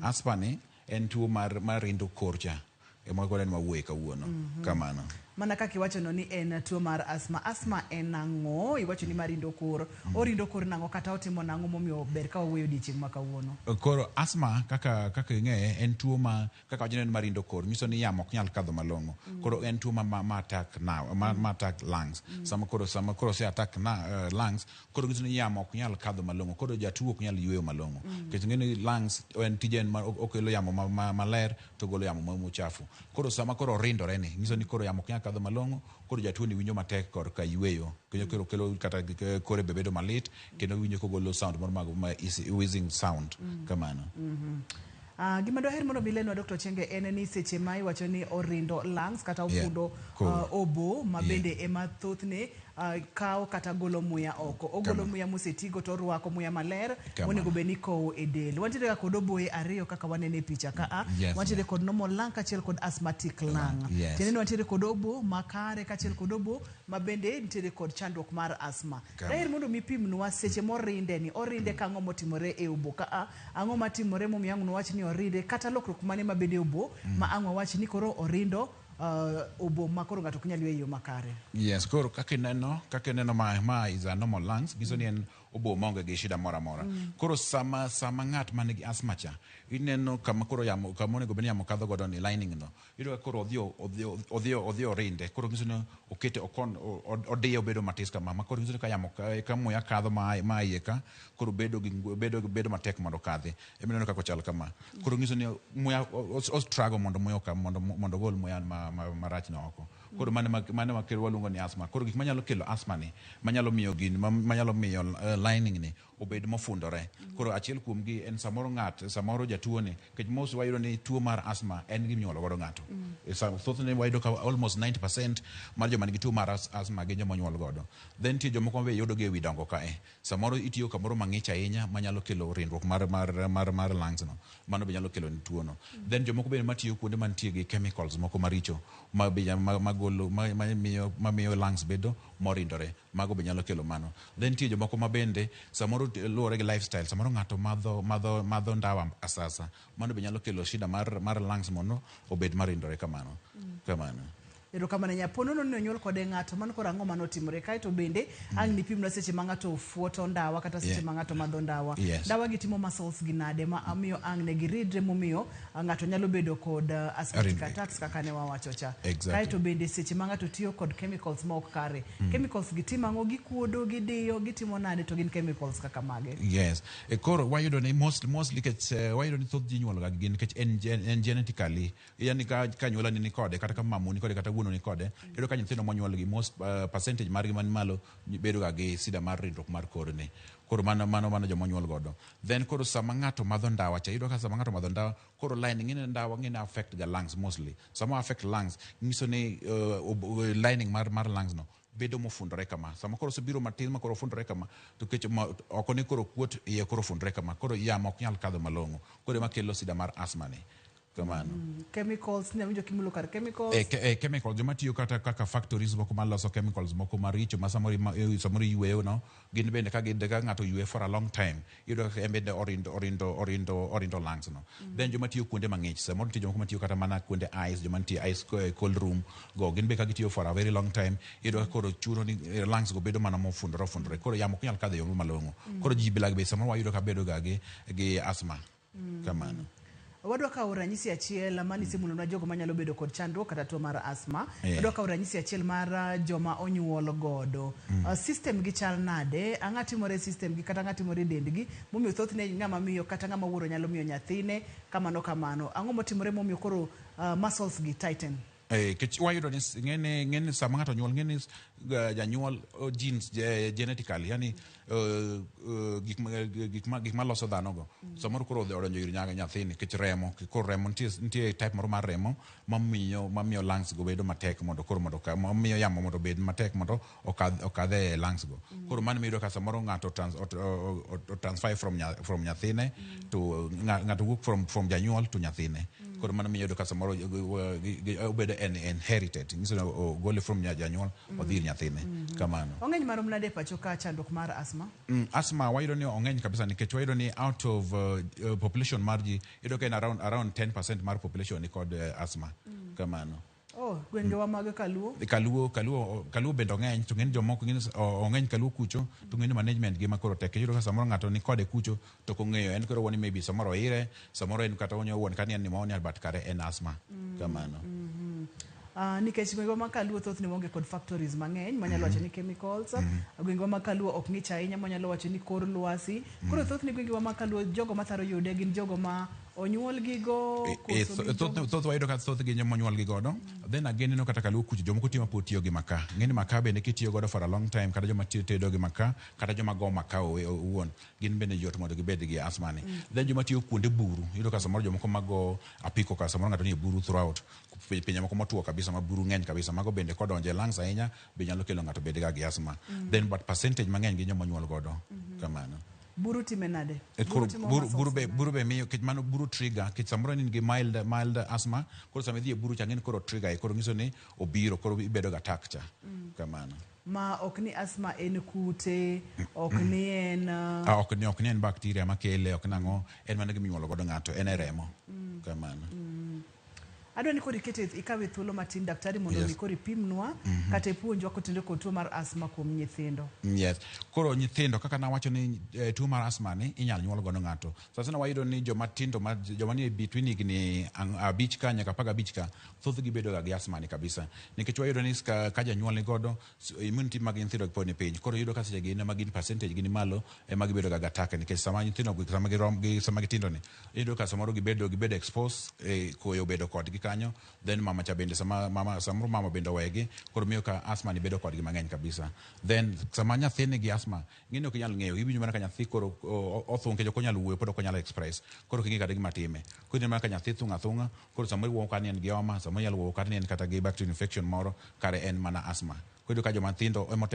Asthma ni en tuo mar rindo kor cha ema koro en mawuoye kawuono. Kamano. Mana kaka iwachono ni en tuo mar asthma. Asthma en ang'o? Iwacho ni marindo kor. Orindo kor nang'o kata otimo nang'o momiyo ber ka wawuoyo odiechieng' ma kawuono? Koro asthma kaka ing'eye en tuo ma kaka wacho ni en marindo kor, nyiso ni yamo ok nyal kadho malong'o. Koro en tuo ma attack now, ma attack lungs. Sama koro ose attack na lungs, koro nyiso ni yamo ok nyal kadho malong'o. Koro jatuo ok nyal yueyo malong'o. Nikech ing'e ni lungs en tije en ma okelo yamo maler to golo yamo mochafu. Koro sama koro orindore ni, nyiso ni koro yamo ok nyal kadho malong'o, koro jatuo ni winjo matek korka yueyo. Kendo koro kelo kata kore be bedo malit, kendo winjo kogolo sound moro ma wheezing sound. Kamano. Gima dwaher mondo mi lenwa, Dr. Ochenge, en ni seche ma iwacho ni orindo lungs kata ofundo obo ma bende ema thothne kawo kata golo muya oko. Ogolo muya mosetigo to orwako muya maler monego bed ni ikowo e del. Wantiere ga kod oboye ariyo kaka waneno e picha ka a. Wantiere kod normal lung kaachiel kod asthmatic lung. Tiende ni wantiere kod obo makare kaachiel kod obo ma bende nitiere kod chandruok mar asthma. Daher mondo mi pimnwa seche morinde ni, orinde kang'o motimore e obo ka a, ang'o matimore momiyo ang' nwach ni orinde, kata lokruok mane mabende e obo ma ang' wawach ni koro orindo obo ma koro ng'ato ok nyal yweyo e yo makare. Yes, koro kaka ineno ma is a normal lungs, nyiso ni en obo maonge gi shida moro amora. Koro sama ng'at man gi asthma cha, ineno kama koro yamo kama onego bed ni yamo kadho godo ni lining no. Iyudo ka koro odhi orinde. Koro nyiso ni okete okon odiye obedo matis kama. Ma koro nyiso ni ka yamo ka muya kadho ma iye ka, koro bedo matek mondo okadhi. Ema ineno kaka ochal kama. Koro nyiso ni muya o struggle mondo muya oka mondo ogol muya marach no oko. Koro mano ma kelo waluongo ni asthma. Koro gik manyalo kelo asthma ni, manyalo miyo gin manyalo miyo lining ni obed mofundore. Koro achiel kuom gi en samoro ng'at, samoro jatuo ni, nikech most wayudo ni tuo mar asthma en gima inyuolo godo ng'ato. Thothne wayudo ka almost 90% mar joma nigi tuo mar asthma gin joma onyuol godo. Then nitie jomoko ma be yudo gi ewi dongo kae. Samoro itiyo kamoro mang'ich ahinya manyalo kelo rindruok mar lungs no. Mano be nyalo kelo ni tuo no. Then jomoko bende matiyo kuonde mantie gi chemicals moko maricho ma be ma golo ma miyo lungs bedo morindore. Mago be nyalo kelo mano. Then nitie jomoko ma bende samoro luwore gi lifestyle. Samoro ng'ato madho ndawa asasa. Mano be nyalo kelo shida mar lungs mondo obed marindore kamano. Kamano. Erokamano ahinya. Po nono ni onyuol kode ng'ato, mano koro ang'o manotimore? Kaeto bende ang' nipimna seche ma ng'ato fuoto ndawa kata seche ma ng'ato madho ndawa. Ndawa gi timo muscles gi nade ma miyo ang' ne giridre momiyo ng'ato nyalo bedo kod asthmatic attacks kaka ne wawacho cha. Kaeto bende seche ma ng'ato tiyo kod chemicals ma ok kare. Chemicals gi timo ang'o? Gikuodo, gidiyo, gitimo nade to gin chemicals kaka mage? Yes. Koro wayudo ni mostly nikech wayudo ni thoth ji inyuolo ga gi gini nikech en genetically. Yani ka anyuola ni kode kata ka mamu ni kode kata wuonu ni kode, iyudo ka nyithindo monyuol gi most percentage margi man malo bedo ga gi sida mar rindruok mar kor ni. Koro mano joma onyuol godo. Then koro sama ng'ato madho ndawa cha, iyudo ka sama ng'ato madho ndawa, koro lining ng'eni ndawa ng'eni affect ga lungs mostly. Sama affect lungs, nyiso ni lining mar lungs no bedo mofundore kama. Sama koro osebiro matin ma koro ofundore kama, to kech ma, oko ni koro kuot, iye koro ofundore kama. Koro yamo ok nyal kadho malong'o. Koro ema kelo sida mar asthma ni. Kamano. Chemicals, ne awinjo kimulo kar chemicals. E chemical, joma tiyo kata kaka factories moko maloso chemicals moko maricho ma samoro iyweyo no, gin bende ka ng'ato ywe for a long time, iyudo ka en bende orindo lungs no. Then joma tiyo kuonde mang'ich, samoro nitie jomoko matiyo kata mana kuonde ice, joma nitie ice cold room go, gin be ka gitiyo for a very long time, iyudo ka koro chuno ni lungs go bedo mana mofundore ofundore. Koro yamo ok nyal kadho e yo malong'o. Koro ji bilagi be samoro wayudo ka bedo ga gi asthma. Kamano. Wadwa kawo ranyisi achiel mane isemulonwa jogo manyalo bedo kod chandruok kata tuo mar asthma. Wadwa kawo ranyisi achiel mar joma onyuol godo. System gi chal nade? Ang'o timore e system gi kata ang'o timore e dendgi momiyo thothne ng'ama miyo kata ng'ama wuoro nyalo miyo nyathine kamano kamano. Ang'o motimore momiyo koro muscles gi tighten? Kech wayudo ni ng'eni sama ng'ato onyuol, ng'eni janyuol genes genetically, yani gik ma loso dhano go. Samoro koro odonjo ir nyathini nikech remo, koro remo nitie type moro mar remo mamiyo lungs go bedo matek mondo koro mondo mamiyo yamo mondo obed matek mondo okadh e lungs go. Koro mano miyudo ka samoro ng'ato o transfer from nyathine to ng'ato wuok from janyuol to nyathine. Koro mano miyo yudo ka samoro obedo en inherited, nyiso ni ogole from janyuol odhi ir nyathine. Kamano. Ong'eny marom nade e pacho ka chandruok mar asthma? Asthma wayudo ni ong'eny kabisa, nikech wayudo ni out of population mar ji, iyudo ka en around 10% mar population ni kod asthma. Kamano. Oh, gwengewa mag Kaluo. Kaluo bende ong'eny, to ng'eny jomoko ng'eny ong'eny Kaluo kucho, to ng'eny management gi ma koro tek. Iyudo ka samoro ng'ato ni kode kucho to ok ong'eyo, en koro wuoni maybe samoro oire, samoro en kata onyo wuon kani en pneumonia, but kare en asthma. Kamano. Nikech gwengewa mag Kaluo thothne waonge kod factories mang'eny manyalo wacho ni chemicals. Gwengewa mag Kaluo ok ng'ich ahinya manyalo wacho ni kor lwasi. Koro thothne gwengewa mag Kaluo, jogo matharo yude gin jogo ma onyuol gigo koso gin Thoth wayudo ka thoth gi monyuol gi godo. Then again, ineno kata Kaluo kucho jomoko tiyo mapod tiyo gi makaa. Ng'eni makaa bende kitiyo godo for a long time, kata joma tiyo tedo gi makaa, kata joma go makaa owuon, gin bende yot mondo gibed gi asthma ni. Then joma tiyo kuonde buru, iyudo ka samoro jomoko mago apiko, ka samoro ng'ato ni e buru throughout, pinje moko motuo kabisa ma buru ng'eny kabisa, mago bende kodonjo e lungs ahinya be nyalo kelo ng'ato bed ga gi asthma. Then but percentage mang'eny gin joma onyuol godo. Kamano. Buru time nade? Koro Buru timo buru, muscles buru be nade? Buru be miyo, kech mano buru trigger, kech samoro in gi mild asthma, koro sama idhi e buru cha, ng'eni koro trigger e koro nyiso ni obiro, koro ibedo ga attack cha. Kamano. Ma ok ni asthma en kute, ok ni en Ah, ok ni en bacteria makele, ok nang'o, en mana gima inyuolo godo ng'ato, en e remo. Kamano. Adwa ni koro ikete ikawe thuolo matin, daktari, mondo mi koro ipimnwa kata ipuonjwa kotenore kod tuo mar asthma kuom nyithindo. Yes. Koro nyithindo, kaka nawacho ni tuo mar asthma ni inyalo nyuol godo ng'ato. Sasa wayudo ni joma tindo, ma joma nie between higni 5 ka nyaka 15 ka, thothgi bedo ga gi asthma ni kabisa. Nikech wayudo ni ka janyuol ni godo, immunity mag nyithindo pod ni piny. Koro iyudo ka seche gin ema gin percentage gi ni malo, ema gibedo ga gi attack, nikech sama nyithindo sama girom gi sama gitindo ni, iyudo ka samoro gibedo exposed, koyo obedo kodgi kanyo, then mama cha bende, sama mama, samoro mama bende owegi, koro miyo ka asthma ni bedo kodgi mang'eny kabisa. Then sama nyathi nigi asthma, ng'eni ok inyal ng'eyo, iwinjo mana ka nyathi koro othung', nikech ok onyal wuoyo, pod ok onyal express, koro ok ing'e kata gima time. Koro ineno mana ka nyathi thung' athung'a, koro samoro iwuoyo ka ni en gi homa, samoro inyalo wuoyo kata ni en kata gi bacterial infection moro, kare en mana asthma. Koro iyudo ka joma tindo ema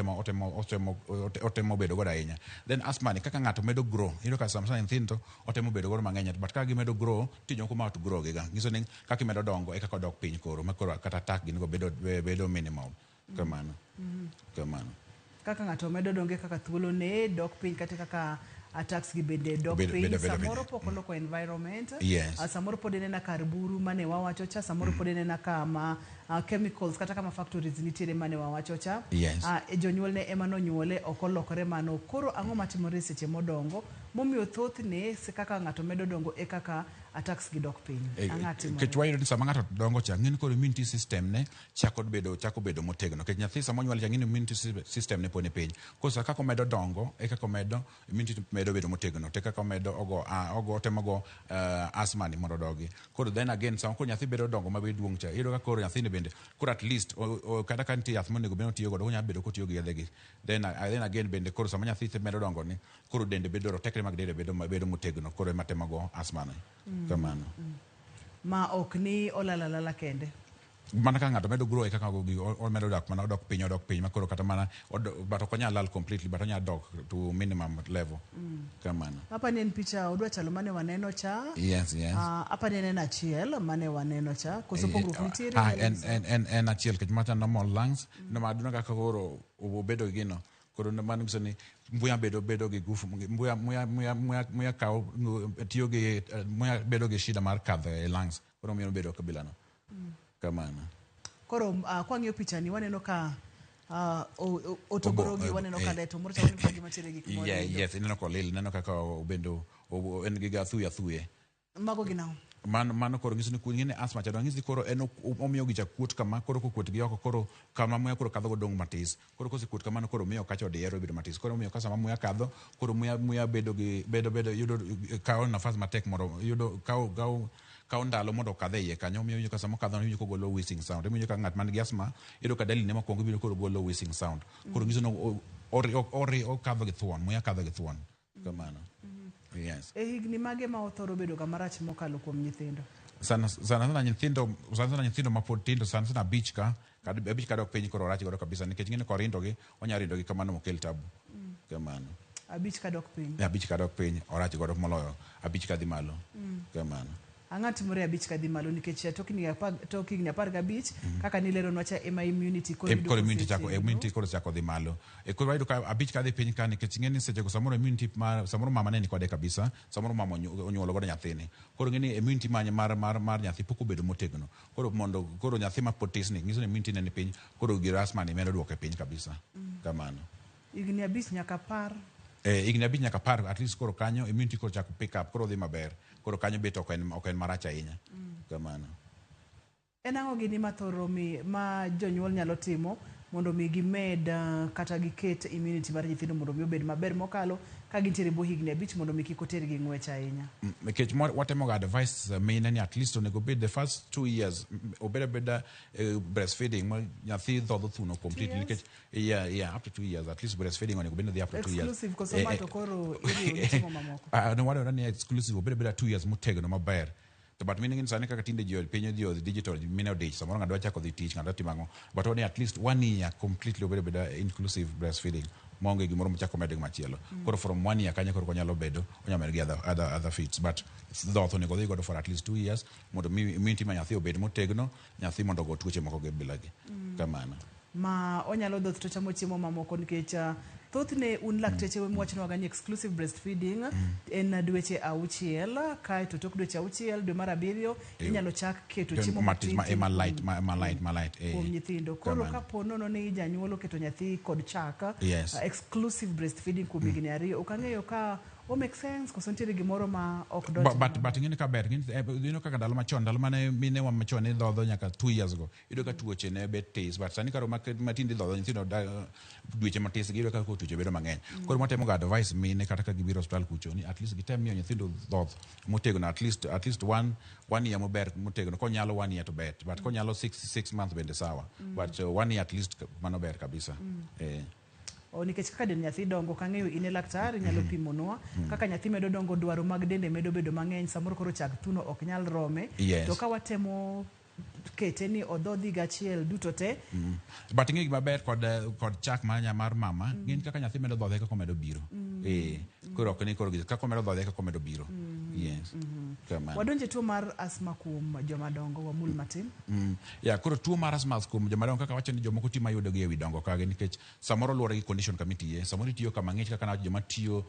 otemo bedo godo ahinya. Then asthma ni, kaka ng'ato medo grow, iyudo ka sama nyithindo otemo bedo godo mang'eny, but kaka gimedo grow, nitie jomoko ma outgrow gi ga, nyiso ni kaka imedo dongo e kaka odok piny, koro ma koro kata attack gin go bedo minimal. Kamano. Kamano. Kaka ng'ato medo donge, kaka thuolo ne dok piny, kata kaka attacks gi bende dok piny. Bedo Samoro pok oloko environment. Samoro pod enena kar buru mane wawacho cha, samoro pod enena kama chemicals kata kama factories nitiere mane wawacho cha. Jonyuolne ema nonyuole, ok olokore mano. Koro ang'o matimore seche modongo momiyo thothne kaka ng'ato medo dongo e kaka attacks gi dok piny? Ang'o timore? Nikech wayudo ni sama ng'ato dongo cha, ng'eni koro immunity system ne chako bedo motegno, nikech nyathi sama onyuol cha, ng'eni immunity system ne pod ni piny. Koro sa kaka omedo dongo e kaka omedo immunity medo bedo motegno, te kaka omedo ogo otemo go asthma ni mondo odogi. Koro then again, sama koro nyathi bedo dongo mabed duong' cha, iyudo ka koro nyathini bende koro at least kata ka nitie yath monego bed ni otiyo godo, onyalo bedo kotiyo gi yedhe gi. Then again bende, koro sama nyathi medo dongo ni, koro dende bedo, tekre mag dende bedo motegno, koro ema temo go asthma ni. Kamano. Ma ok ni olal alala kende. Mana ka ng'ato medo grow e kaka omedo dak, mana odok piny, odok piny, ma koro kata mana but ok onyal lal completely, but onyalo dok to minimum level. Kamano. Apa ni en picha odwa chalo mane waneno cha. Yes. Apa ni en achiel mane waneno cha. Koso pogruok nitiere? Ah, Nyalo nyiso? En achiel, nikech macha normal lungs, no maduna kaka koro obedo gi gino, koro mano nyiso ni muya bedo gi gufu, muya kawo tiyo gi muya bedo gi shida mar kadho e lungs, koro miyo bedo kabila no. Kamano. Koro kwang'iyo picha ni, waneno ka otogoro gi waneno ka leto moro chalo ni gima tiere gik moro. Yes, ineno kolil, ineno kaka obedo en gi athuye athuye. Mago gin ang'o? Mano koro nyiso ni ng'eni asthma cha nyiso ni koro en omiyo gicha kuot kama, koro kokuot gi oko, koro kama muya koro kadho go dong' matis. Koro kosekuot kamano, koro miyo kacha odiero bedo matis. Koro miyo ka sama muya kadho, koro muya bedo gi bedo yudo kawo nafas matek mondo yudo kawo ndalo mondo okadh e iye kanyo. Omiyo iwinjo ka sama okadho, iwinjo kogolo wheezing sound. Iwinjo ka ng'at man gi asthma, iyudo ka dalili ne mokwongo ibiro koro golo wheezing sound. Koro nyiso ni okadho gi thuon, muya kadho gi thuon. Kamano. Yes. E higni mage ma othoro bedo ga marach mokalo kuom nyithindo? Sana sana sana nyithindo, sana sana nyithindo mapod tindo, sana sana 5 ka 5 kadok piny, koro orach godo kabisa, nikech ng'eni korindo gi onyalo rindo gi kamano mokel tabu. Kamano. 5 kadok piny. 5 kadok piny orach godo moloyo 5 kadhi malo. Kamano. Ang'o timore 5 kadhi malo? Nikech tok higni 15, kaka nileronwa cha, ema immunity koro yudo koro immunity chako kosetegno. Immunity koro chako dhi malo. Koro wayudo ka 5 kadhi piny ka, nikech ing'e ni seche go samoro immunity mar samoro mama ne ni kode kabisa, samoro mama onyuolo godo nyathini, koro ing'e ni immunity mar nyathi pok obedo motegno. Koro mondo koro nyathi ma pod tis ni nyiso ni immunity ne ni piny, koro gir asthma ni medo duoke piny kabisa kamano. Higni 5 nyaka 10. Higni 5 nyaka 10 at least, koro kanyo immunity koro chako pick up, koro dhi maber, koro kanyo bet ok en marach ahinya kamano. En ang'o gini mathoro mi ma jonyuol nyalo timo mondo mi gimed kata giket immunity mar nyithindo mondo mi obed maber mokalo ka gintiere bwo higni 5, mondo mi kik otergi ng'wech ahinya? Nikech watemo ga advice mine ni at least onego bed the first 2 years obed abeda breastfeeding ma nyathi dhodho thuno completely. Years? Nikech yeah, up to 2 years at least breastfeeding onego bed ni dhi up to 2 years. Exclusive koso ma to koro iriwo gi chiemo mamoko? Ah, no, wadwaro ni exclusive obed abeda 2 years motegno maber. To but mine ng'eni sani kaka tinde ji piny odhi odhi digital, mine odich, samoro ng'ato dwa chako dhi tich, ng'ato dwa timo ang'o, but wani at least one year completely obed abeda inclusive breastfeeding maonge gimoro mochako medo gi machielo. Koro from one year kanyo koro onyalo bedo onyalo medo gi other feeds, but dhoth onego odhi godo for at least 2 years mondo mi immunity ma nyathi obed motegno, nyathi mondo ogo tuoche moko gi bilagi kamano. Ma onyalo dhoth to chamo chiemo mamoko, nikech thothne un lakteche mwachonwaga ni exclusive breastfeeding en dweche 6, kaeto tok dweche 6, dwe mar 7, inyalo chak keto chiemo matin matin ma light, ma light. Kuom nyithindo. Koro Kamano. kapo nono ni janyuol oketo nyathi kod chak exclusive breastfeeding kuom higni 2, ok ang'eyo ka o make sense koso nitiere gimoro ma ok donj. But ing'eni ka ber ing'eni, kaka ndalo machon, ndalo mane minewa machon ne dhodho nyaka 2 years go, iyudo ka tuoche ne bet tis, but sani karo matinde idhodho nyithindo dweche matis gi, iyudo ka koro tuoche bedo mang'eny. Koro watemo ga advice mine kata ka gibiro osiptal kucho ni at least gitem miyo nyithindo dhoth motegno at least one year maber motegno. Konyalo one year to bet, but konyalo 6 months bende sawa, but one year at least mano ber kabisa. O, nikech kaka dend nyathi dongo, kang'eyo in e laktar, inyalo pimonwa kaka nyathi medo dongo, dwaro mag dende medo bedo mang'eny, samoro koro chag thuno ok nyal rome. To ka watemo kete ni odhodh higa achiel duto te. But ing'e gima ber kod chak mar mama, ng'eni kaka nyathi medo dhodhe kaka omedo biro. Koro ok ni koro kaka omedo dhodhe kaka omedo biro. Yes. Kamano. Wadonje tuo mar asthma kuom joma dongo, wamul matin. Ya, koro tuo mar asthma kuom joma dongo, kaka wacho ni jomoko ti mayudo gi ewi dongo kage, nikech samoro luwore gi condition kama itiye. Samoro itiyo kama ng'ich, kaka nawacho, joma tiyo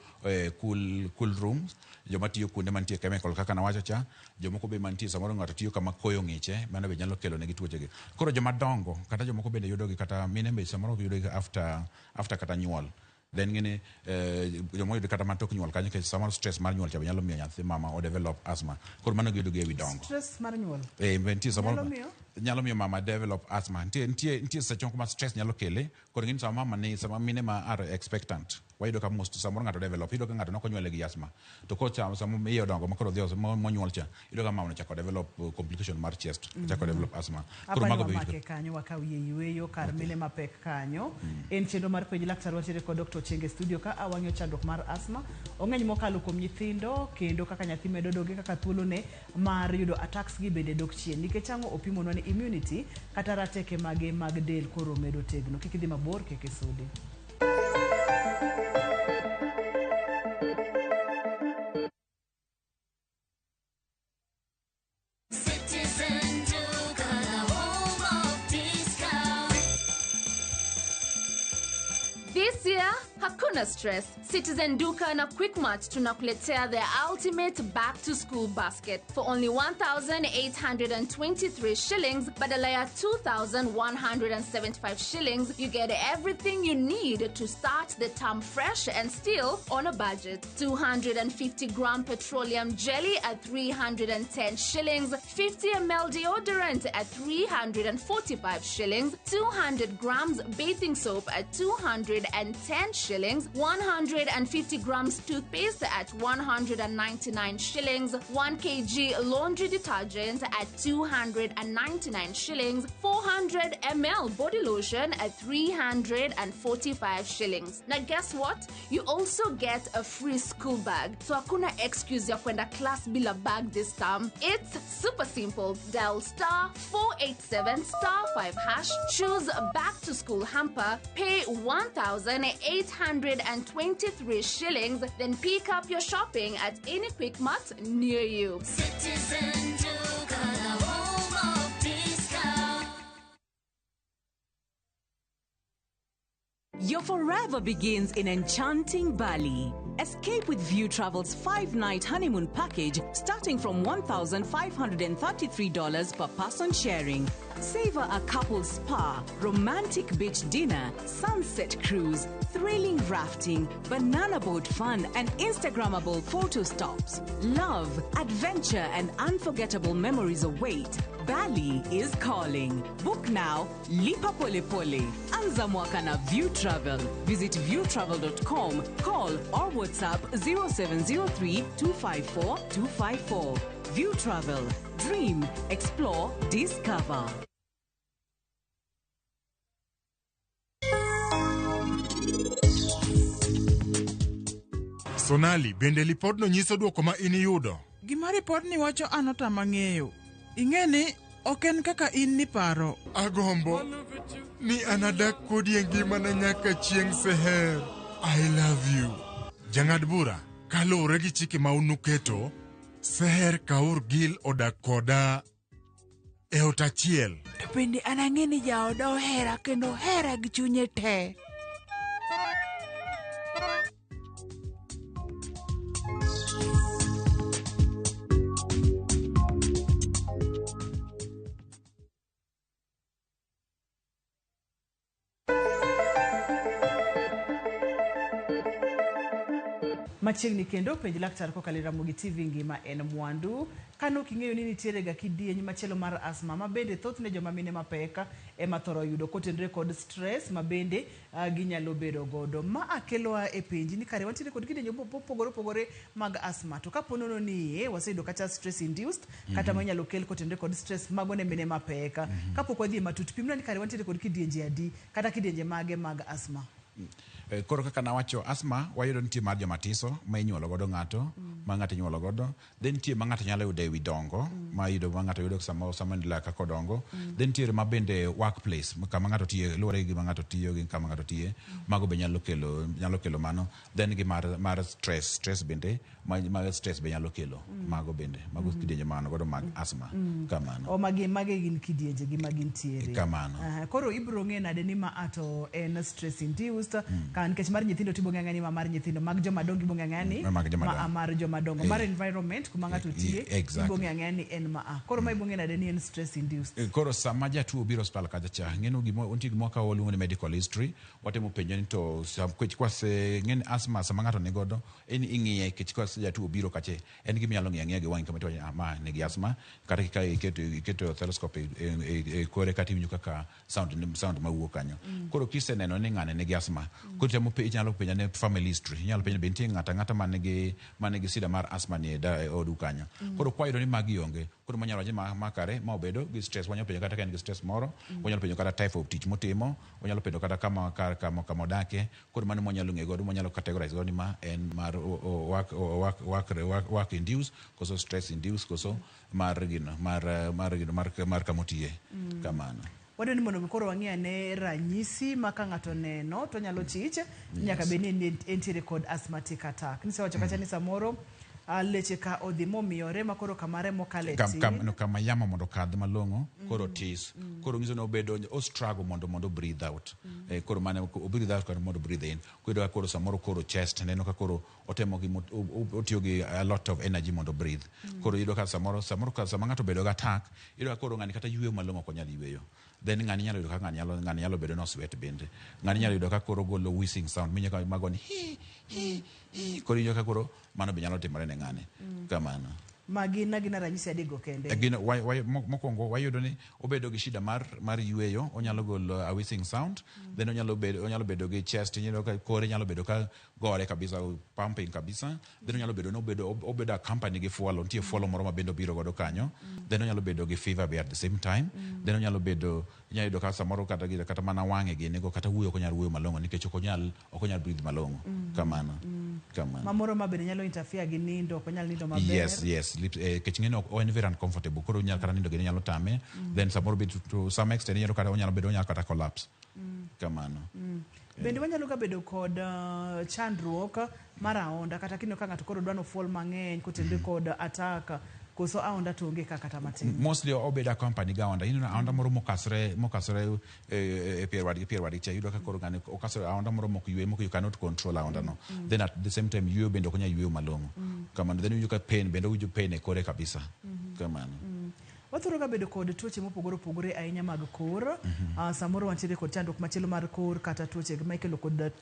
cool rooms, joma tiyo kuonde mantie chemical kaka nawacho cha, jomoko be mantie samoro ng'ato tiyo kama koyo ng'iche, mano be nyalo kelo negi tuoche gi. Koro joma dongo kata jomoko bende yudo gi, kata mine be samoro yudo gi after kata nyuol. Then ng'eni joma oyudo kata matok nyuol kanyo, nikech samoro stress mar nyuol cha be nyalo miyo nyathi mama o develop asthma. Koro mano giyudo gi ewi dongo. Stress mar nyuol? Be nitie samoro Nyalo miyo? Nyalo miyo mama develop asthma. Nitie seche moko ma stress nyalo kele. Koro ing'eni sama mama ni sama mine ma are expectant, wayudo ka most samoro ng'ato develop, iyudo ka ng'ato nok onyuole gi asthma. To kocha sama iye odongo ma koro odhi monyuol cha, iyudo ka mama no chako develop complication mar chest, chako develop asthma. Koro Apani mago be wamake kanyo, wakaw yie yueyo kar mine mapek kanyo. En chenro mar Penj Laktar, wantiere kod Dr. Ochieng e studio ka awang'yo chandruok mar asthma ong'eny mokalo kuom nyithindo, kendo kaka nyathi medo dongo e kaka thuolone mar yudo attacks gi bende dok chien, nikech ang'o opimonwa ni immunity kata rateke mage mag del koro medo tegno. Kik idhi mabor, kik isudi. Citizen Duka, the home of discount. This year, hakuna stress. Citizen Duka na Quickmart tunakuletea the ultimate back to school basket for only 1,823 shillings badala ya 2,175 shillings. You get everything you need to start the term fresh and still on a budget. 250 gram petroleum jelly at 310 shillings, 50 ml deodorant at 345 shillings, 200 grams bathing soap at 210 shillings, 150 grams toothpaste at 199 shillings, 1 kg laundry detergent at 299 shillings, 400 ml body lotion at 345 shillings. Now guess what? You also get a free school bag. So hakuna excuse ya kwenda class bila bag this term. It's super simple. Dial *487*5#, choose back to school hamper, pay 1,823 shillings, then pick up your shopping at any Quickmart near you. Citizen Your forever begins in enchanting Bali. Escape with View Travel's 5-night honeymoon package starting from $1,533 per person sharing. Savor a couple's spa, romantic beach dinner, sunset cruise, thrilling rafting, banana boat fun, and Instagrammable photo stops. Love, adventure, and unforgettable memories await. Bali is calling. Book now. Lipa pole pole. Anza mwaka na View Travel. Visit viewtravel.com, call or WhatsApp 0703 254 254. View Travel. Dream, explore, discover. Sonali, bende lipodno nyiso duoko ma in iyudo? Gima ripodni wacho an otama ng'eyo. Ing'e ni ok en kaka in niparo. Agombo ni anadak kodi e ngimana nyaka chieng' Seher. I love you. Jang'ad bura, kaluwore gi chike ma unuketo, Seher Kaur Gil odak koda e ot achiel. To bende an ang'e ni jaoda ohera kendo ohera gi chunye te. Machiegni kendo penj laktar kokalo e Ramogi TV ngima en mwandu. Kane ok ing'eyo ni nitiere ga kidieny machielo mar asthma ma bende thothne joma mine mapek ema thoro yudo kotenore kod stress ma bende ginyalo bedo godo. Ma akelowa e penji ni kare wantiere kod kidienje mopogore opogore mag asthma. To kapo nono ni waseyudo kata stress induced kata manyalo kel kotenore kod stress mago ne mine mapek. Kapok wadhi e matut, pimna ni kare wantiere kod kidienje adi kata kidienje mage mag asthma. Koro kaka nawacho, asthma wayudo nitie mar joma tiso ma inyuolo godo ng'ato, ma ng'ato inyuolo godo. Then nitie ma ng'ato nyalo yudo e wi dongo, ma yudo ma ng'ato yudo sama endelea kaka odongo. Then nitiere ma bende workplace, kama ng'ato tiye, luwore gi gima ng'ato tiyo gi kama ng'ato tiye, mago be nyalo kelo mano. Then gi mar stress bende, ma stress be nyalo kelo mago bende, mago kidienje ma an godo mag asthma. Kamano. O magi gin kidienje gi ma gintiere. Kamano. Koro ibiro ng'e nade ni ma ato en stress induced, ka nikech mar nyithindo tibo ng'e ni ma mar nyithindo, mag joma dongo ibo ng'e ni ma mar joma dongo, mar environment kuma ng'ato tiye ibo ng'e ni en ma a. Koro ma ibo ng'e nade ni en stress induced. Koro sama jatuo obiro osiptal kacha cha, ng'eno gima nitie gima wakawo waluongo ni medical history, watemo penjo ni to kech kwase ng'e ni asthma sama ng'ato nigodo en ing'iye kech kwase jatuo obiro kache en gima inyalo ng'iyo ang'iya gi wang'i kama tiwacho ni ma nigi asthma, kata ka iketo stethoscope e kore kata iwinjo kaka sound mawuok kanyo. Koro kiseneno ni ng'ane nigi asthma, koro itemo inyalo penjo ne family history, inyalo penjo be nitie ng'ato ang'ata man gi shida mar asthma ni e odu kanyo. Koro kwayudo ni magi onge, koro manyalo wacho ni ma kare ma obedo gi stress, wanyalo penjo kata ka en gi stress moro, wanyalo penjo kata type of tich motimo, wanyalo penjo kata kama odake. Koro mano mwanyalo ng'eyo godo, mwanyalo categorize godo ni ma en mar work induced koso stress induced koso mar gino mar kamotiye. Kamano. Wadwa ni mondo mi koro wang'i ane ranyisi ma ka ng'ato neno to nyalo chich nyaka bed ni entiere kod asthmatic attack. Nisewacho kacha ni samoro leche ka odhi momiyore ma koro kama remo kale tin. Kama yamo mondo kadh malong'o, koro tis. Koro nyiso ni obedo o struggle mondo breathe out. Koro mane o breathe out kata mondo breathe in. Koro ka koro samoro koro chest neno ka koro otemo gi otiyo gi a lot of energy mondo breathe. Koro iyudo ka samoro ka sama ng'ato obedo gi attack, iyudo ka koro ng'ani kata yweyo malong'o ok onyal yweyo. Then ng'ani nyalo yudo ka ng'ani nyalo bedo no sweat bende. Ng'ani nyalo yudo ka koro golo wheezing sound, minyo ka mago ni hi hi hi. Koro iyudo ka koro mano be nyalo timore ne ng'ani. Kamano. Magi na gin ranyisi adekgo kende. Gin mokwongo wayudo ni obedo gi shida mar yweyo, onyalo golo a wheezing sound, then onyalo bedo gi chest, onyalo ka kore nyalo bedo ka gore kabisa, pumping kabisa, then onyalo bedo ni obedo accompany gi fuolo, nitie fuolo moro ma bende obiro godo kanyo, then onyalo bedo gi fever be at the same time, then onyalo bedo inyalo yudo ka samoro kata gi kata mana wang'e gini go kata wuoyo ok onyal wuoyo malong'o nikech ok onyal breathe malong'o. Kamano. Kamano. Ma moro ma bende nyalo interfere gi nindo, ok onyal nindo maber. Yes, sleep kech ng'eno en very uncomfortable, koro onyal kata nindo gini nyalo tame, then samoro be to some extent inyalo kata onyalo bedo onyalo kata collapse. Kamano. Bende wanyalo ga bedo kod chandruok mar aonda kata kineno ka ng'ato koro dwa nofuol mang'eny kotenore kod attack Koso aonda to onge ka kata matin? Mostly obedo accompany gi aonda. Ineno aonda moro mokasre mokasre e pier wadgi cha, iyudo ka koro ng'ani okasre aonda moro mok ywe mok you cannot control aonda no. Then at the same time yweyo bende ok onyal yweyo malong'o. Kamano then iwinjo ka pain bende owinjo pain e kore kabisa. Kamano. Wathoro ga bedo kod tuoche mopogore opogore ahinya mag kor. Samoro wantiere kod chandruok machielo mar kor kata tuoche ma ikelo kod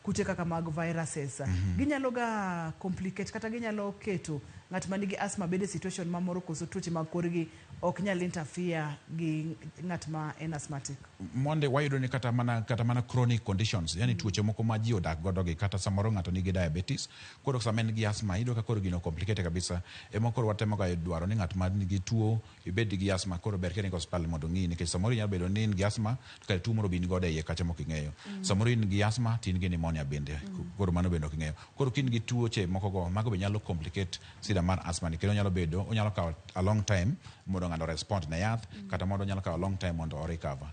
kute kaka mag viruses. Ginyalo ga complicate kata ginyalo keto ng'at ma nigi asthma bedo e situation mamoro, koso tuoche mag korgi ok nyal interfere gi ng'at ma en asthmatic? Monde wayudo ni kata mana chronic conditions, yani tuoche moko ma ji odak godo gi, kata samoro ng'ato nigi diabetes, koro sama en gi asthma iyudo ka koro gino complicate kabisa. Ema koro watemo ga dwaro ni ng'at ma nigi tuo, ibed gi asthma, koro ber kiringo osiptal mondo ong'i, nikech samoro inyalo bedo ni in gi asthma to kare tuo moro be in godo e iye kacha mok ing'eyo. Samoro in gi asthma to in gi pneumonia bende, koro mano bende ok ing'eyo. Koro ka in gi tuoche moko go, mago be nyalo complicate shida mar asthma ni, kendo nyalo bedo onyalo kawo a long time mondo ng'ato respond ne yath, kata mondo onyalo kawo a long time mondo o recover.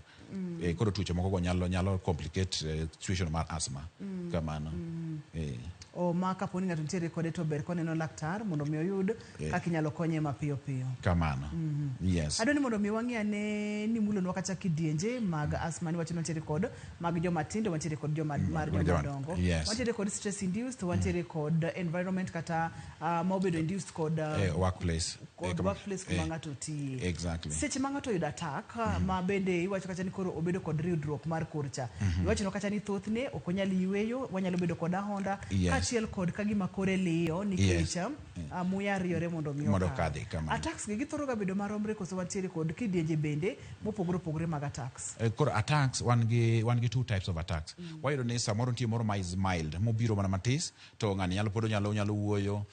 Koro tuoche moko go nyalo complicate situation mar asthma. Kamano. O ma kapo ni ng'ato nitiere kode to ber koneno laktar mondo mi oyud kaka inyalo konye mapiyo piyo. Kamano. Yes. Adwa ni mondo mi wang'i ane ni mulonwa kata kidienje mag asthma ni wacho ni wantiere kod mag joma tindo, wantiere kod joma mar joma joma dongo. Wantiere kod stress induced, wantiere kod environment kata ma obedo induced kod workplace. Kod workplace kuma ng'ato tiye. Seche ma ng'ato oyudo attack ma bende iwacho kacha ni koro obedo kod riwruok mar kor cha. Iwacho kacha ni thothne ok onyal yweyo, wanyalo bedo kod ahonda kaachiel kod kagima kore liyo nikech muya riyore mondo mi Mondo okadhi, kamano. Attacks gi githoro ga bedo maromre koso wantiere kod kidienje bende mopogore opogore mag attacks? Koro attacks wan gi two types of attacks. Wayudo ni samoro nitie moro ma is mild, mobiro mana matis to ng'ani nyalo pod onyalo wuoyo,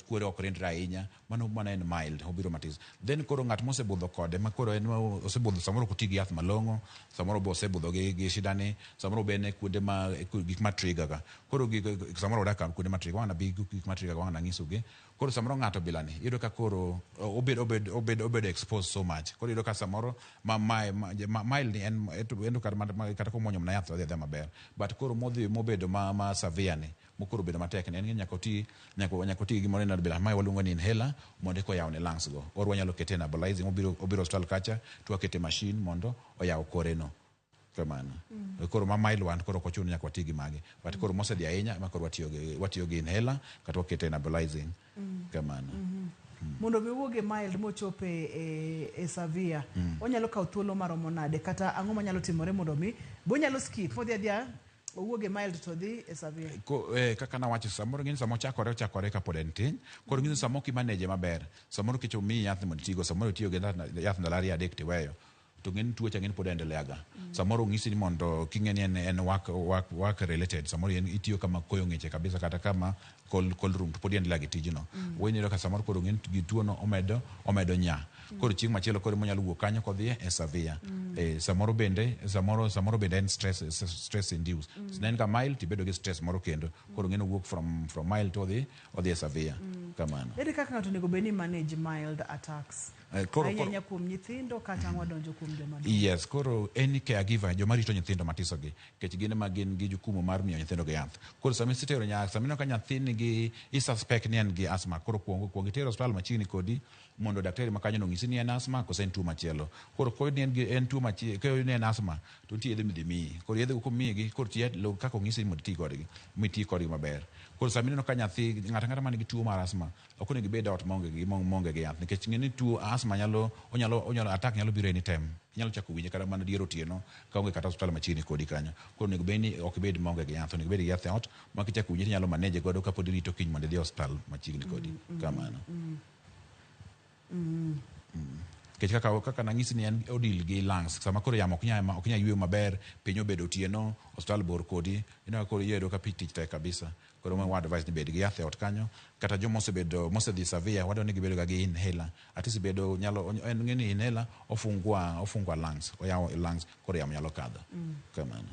kore ok rindre ahinya. Mano en mild, obiro matis. Then koro ng'at mosebudho kode, ma koro en osebudho, samoro ok oti gi yath malong'o, samoro be osebudho gi shida ni, samoro be en e kuonde ma gik ma trigger ga. Koro samoro odak kuonde ma trigger, wang' nabi gik ma trigger ga wang' nang'iso gi. Koro samoro ng'ato bila ni iyudo ka koro obedo exposed so much. Koro iyudo ka samoro ma mild ni en to kata komuonyo mana yath to odhi adhiya maber. But koro modhi mobedo ma severe ni, mokoro bedo matek ni, en ni nyaka oti gi gimoro ni bila mae waluongo ni inhaler mondo eka oyawne lungs go. Or wanyalo kete e nebulizing, obiro osiptal kacha to wakete machine mondo oyaw kore no. Kamano. Koro ma mild one koro ok ochuno ni nyaka wati gi magi. But koro mosedhi ahinya ema koro watiyo gi inhaler kata wakete e nebulizing. Kamano. Mondo mi owuog e mild mochop e severe, onyalo kawo thuolo maromo nade, kata ang'o manyalo timore mondo mi bonyalo skip modhi adhiya owuog e mild to dhi e severe? Kaka nawacho, samoro ng'eni sama ochakore, ochakore kapod en tin. Koro ng'eni sama ok imanage maber, samoro kech omiyi yath mondo itigo, samoro itiyo gi yath ndalo 2 3 tiweyo, to ng'eni tuo cha ng'eni pod endelea ga. Samoro ong'isi ni mondo king'e ni en work related, samoro en itiyo kama koyo ng'iche kabisa kata kama cold room, to pod endelea gi tijno. Wayudo ka samoro koro ng'eni gi tuo no omedo nya. Koro chieng' machielo koro monyalo wuok kanyo kodhi e severe. Samoro bende en stress induced. Ne en ka mild tibedo gi stress moro kendo. Koro ng'eni owuok from mild to odhi e severe. Kamano. Ere kaka ng'ato onego bed ni manage mild attacks? Koro, Ahinya koro, ahinya kuom nyithindo kata wadonjo kuom joma dongo. Yes, koro any caregiver, joma rito nyithindo matiso gi, nikech gin ema gin gi jukumu mar miyo nyithindo gi yath. Koro sama isetero sama ineno ka nyathi nigi, i suspect ni en gi asthma, koro kuong itero osiptal machiegni kodi mondo daktari ma kanyo no onyisi ni en asthma koso en tuo machielo. Koro koyud ni en tuo machielo, koyud ni en asthma, to nitie yedhe midhi miyi. Koro yedhe go komiyi, koro tiyo kaka onyisi ni mondo iti kodgi, miti kodgi maber. Koro sama ineno ka nyathi, ng'ato ang'ata man gi tuo mar asthma, ok onego ibed e ot maonge gi yath, nikech ng'e ni tuo asthma nyalo onyalo attack nyalo biro anytime. Inyalo chako winje kata mana dier otieno kaonge kata osiptal machiegni kodi kanyo. Koro onego bed ni ok ibed maonge gi yath, onego ibed gi yath e ot ma kichako winje tinyalo manage godo kapod irito kiny mondo idhi e osiptal machiegni kodi. Kamano. Nikech kaka nang'isi ni en odil gi lungs, sama koro yamo ok nyal yweyo maber, piny obedo otieno, osiptal bor kodi, ineno ka koro iyudo ka tich tek kabisa. Koro wa advice ni bed gi yath e ot kanyo, kata joma osebedo mosedhi severe, wadwa ni gibedo ga gi inhaler. At least bedo nyalo en ng'e ni inhaler ofungua lungs, oyawo lungs, koro yamo nyalo kadho. Kamano.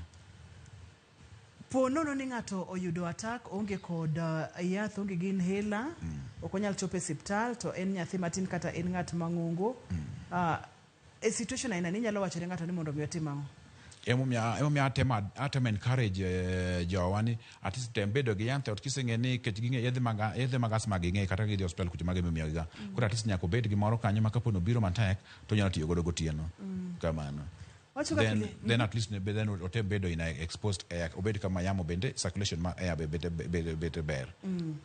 Po nono ni ng'ato oyudo attack, onge kod yath, onge gi inhaler, ok onyal chopo e siptal, to en nyathi matin kata en ng'at mang'ongo. E situation aina ni inyalo wacho ne ng'ato ni mondo mi otim ang'o? Emomiyo atemo encourage jowa ni at least tem bedo gi yath e ot kiseng'e ni kech ging'e yedhe mag asthma ging'e kata gidhi e osiptal kucho mago emiyogi ga. Koro at least nyaka obed gimoro kanyo ma kapo ni obiro matek to onyalo tiyo godo gotieno. Kamano. Wacho ka Then, then at least then otem bedo in a exposed air, obed kama yamo bende circulation mar air be bende ber.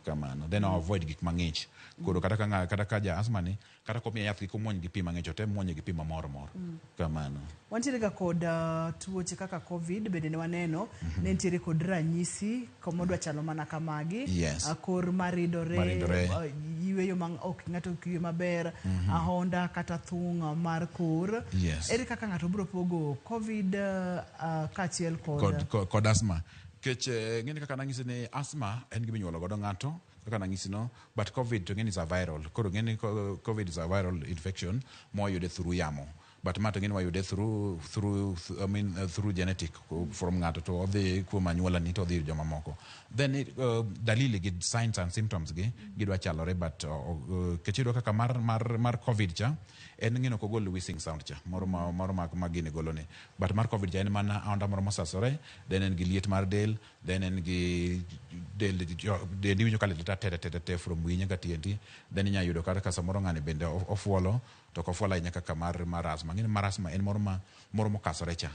Kamano. Then avoid gik mang'ich. Koro kata ka ja asthma ni kata komiye yath kik omuony gi pi mang'ich, otem muonye gi pi mamor mor. Kamano. Wantiere ga kod tuoche kaka COVID bende ne waneno ne nitiere kod ranyisi komodwa chalo mana kamagi. Kor maridore, Maridore. Yweyo ma ok ng'ato ok ywe maber, ahonda kata thung' mar kor. Ere kaka ng'ato biro pogo COVID kaachiel kod Kod asthma. Kech ng'eni kaka nang'isi ni asthma en gima inyuolo godo ng'ato kaka nang'isi no, but COVID to ng'eni is a viral. Koro ng'eni COVID is a viral infection mwayude through yamo. But ma to ng'eni wayude through I mean through genetic from ng'ato to odhi kuom anyuola ni to odhi ir jomamoko. Then dalili gi signs and symptoms gi gidwa chalore, but kech iyudo kaka mar COVID cha en ng'eno ok ogol wheezing sound cha moro ma gini golo ni, but mar COVID cha en mana aonda moro mosasore, then en gi liet mar del, then en gi del dendi winjo ka lit te te te te from wiyi nyaka tiendi. Then inya yudo kata ka samoro ng'ani bende ofuolo to ok ofuolo ahinya kaka mar asthma. Ng'eni mar asthma en moro mokasore cha.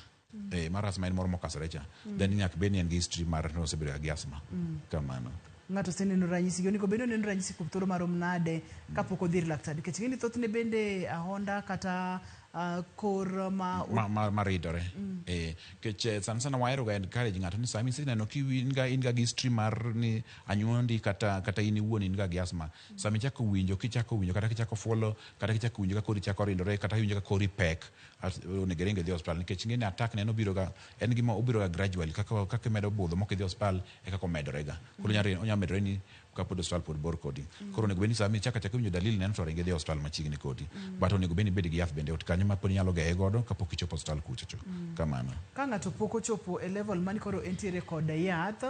Mar asthma en moro mokasore cha. Then nyaka bed ni en gi history mar nosebedo gi asthma. Kamano. Ng'ato oseneno ranyisi gi onego bed ni oneno ranyisi kuom thuolo marom nade kapok odhi ir laktar? Nikech ing'e ni thothne bende ahonda kata kor ma ma ridore. Kech sana sana wahero ga encourage ng'ato ni sami iseneno ki in ga gi history mar ni anyuondi kata in iwuon in ga gi asthma, sami ichako winjo kichako winjo kata kichako fuolo kata kichako winjo ka kori chako ridore kata iwinjo ka kori pek, onego iring idhi e osiptal nikech ing'e ni attack ne en obiro ga en gima obiro ga gradually kaka imedo budho mok idhi e osiptal e kaka omedore ga. Koro onyalo medore ni kapod osiptal pod bor kodi. Koro onego bed ni sama ichako achaka winjo dalili neno to ring idhi e osiptal machiegni kodi. But onego bed ni ibed gi yath bende e ot kanyo ma pod inyalo geye godo kapok ichopo osiptal kucho cho. Kamano. Ka ng'ato pok ochopo e level mani koro entiere kod yath